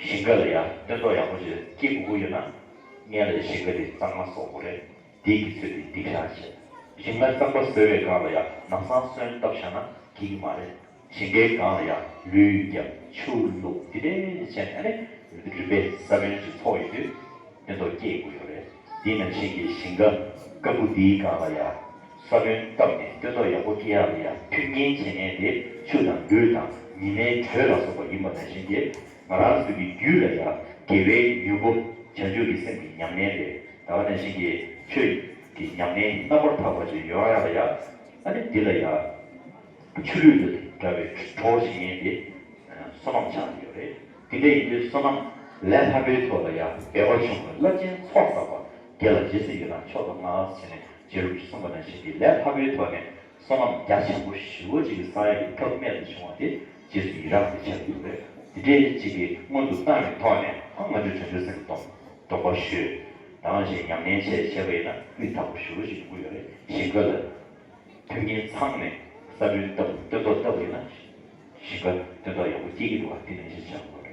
ཞིང་ཁ་ལ་ཡ་སྟོན་ཐོག་ཡག་པོ་ཞིག་སྐྱེ་དགོས་ཀྱི་ཡོད་ན། སྔོན་ལ་ཞིང་ཁ་དེ་གཙང་མ་བཟོ་དགོས་རེད། དེའི་གི་ཚོད་དེ་སྡིག་བཤགས་བྱས། ཞིང་ཁ་གཙང་མ་བཟོས་པའི་སྒང་ལ་ཡ་ནམ་སང་སོན་བཏབ་བཞག་ན་འགྲིག་གི་མ་རེད། ཞིང་ཁའི་སྒང་ལ་ཡ་ལུད་བརྒྱབ། ཆུ་བླུགས། དེ་འདྲས་བྱས་ནས་ཨ་ནི་རིམ་པས་ས་བོན་ཞིག་ཚོགས་ཡོང་དུས་སྟོན་ཐོག་སྐྱེ་དགོས་ཡོད་རེད། དེ་ནང་བཞིན་གྱི་ཞིང་ཁ་དཀར་པོ་འདིའི་སྒང་ལ་ཡ་ས་བོན་བཏབ་ནས་སྟོན་ཐོག་ཡག་པོ་སྐྱེ་ཡག་ལ་ཡ་མཐུན་རྐྱེན་བྱེད་མཁན་དེ་ཆུ་དང་ལུད་དང་ཉི་མའི་དྲོད་ལ་སོགས་པ་ཡིན་པ་ནང་བཞིན་གྱི། ང་རང་ཚོ་གི་རྒྱུད་ལ་ཡང་དགེ་བའི་མྱུ་གུ། བྱང་ཆུབ་ཀྱི་སེམས་ཀྱི་ཉམས་ལེན་རེད། ད་ག་ནང་བཞིན་གྱི་ཆོས་ཀྱི་ཉམས་ལེན་རྣམ་པར་དག་པ་ཅིག་ཡོང་ཡག་ལ་ཡང་ཨ་ནི་འདི་ལ་ཡང་ཆུ་ལུད་དང་འདྲ་བའི་གྲོགས་བྱེད་མཁན་དེ་བསོད་ནམས་ཆགས་ཀྱི་ཡོད་རེད། དེ་འདྲ་ཡིན་དུས་བསོད་ནམས་ལས་སླ་པོའི་ཐོག་ལ་ཡང་འབད་པ་ཆུང་བ་རླབས་ཆེན་ཚོགས་བསགས་པ། དགེ་ལ་རྗེས་སུ་ཡི་རང་མཆོག་ཏུ་བསྔགས་ཟེར་ནས་རྗེ་རིན་པོ་ཆེས་གསུངས་པ་ནང་བཞིན་གྱི་ལས་སླ་པོའི་ཐོག་ནས། བསོད་ནམས་རྒྱ་ཆེན་པོ་ཞེ་པོ་ཅིག་བསགས་ཡག་གི་ཐབས་རྨད་དུ་བྱུང་བ་དེ་རྗེས་སུ་ཡི་རང་དེ་ཆགས་ཀྱི་ཡོད་རེད། དེ་འདྲའི་ཅིག་གི་སྔོན་དུ་བཏང་བའི་ཐོག་ནས་ཨ་ང་ཚོས་བྱང་ཆུབ་སེམས་ཀྱི་སྡོམ་སྡོམ་པ་ཞུས། ད་ག་ནང་བཞིན་ཉམས་ལེན་བྱས་བྱས་པ་ཡིན་ན་སྤུས་དག་པོ་ཞེ་པོ་ཅིག་ཡོང་གི་ཡོད་རེད། ཞིང་ཁ་ལ་མཐུན་རྐྱེན་ཚང་ནས་ས་བོན་བཏབ། སྟོན་ཐོག་བཏབ་པ་ཡིན་ན་ཞིང་ཁ་སྟོན་ཐོག་ཡག་པོ་སྐྱེ་གི་འདུག་བ། དེ་ནང་བཞིན་བྱ་དགོས།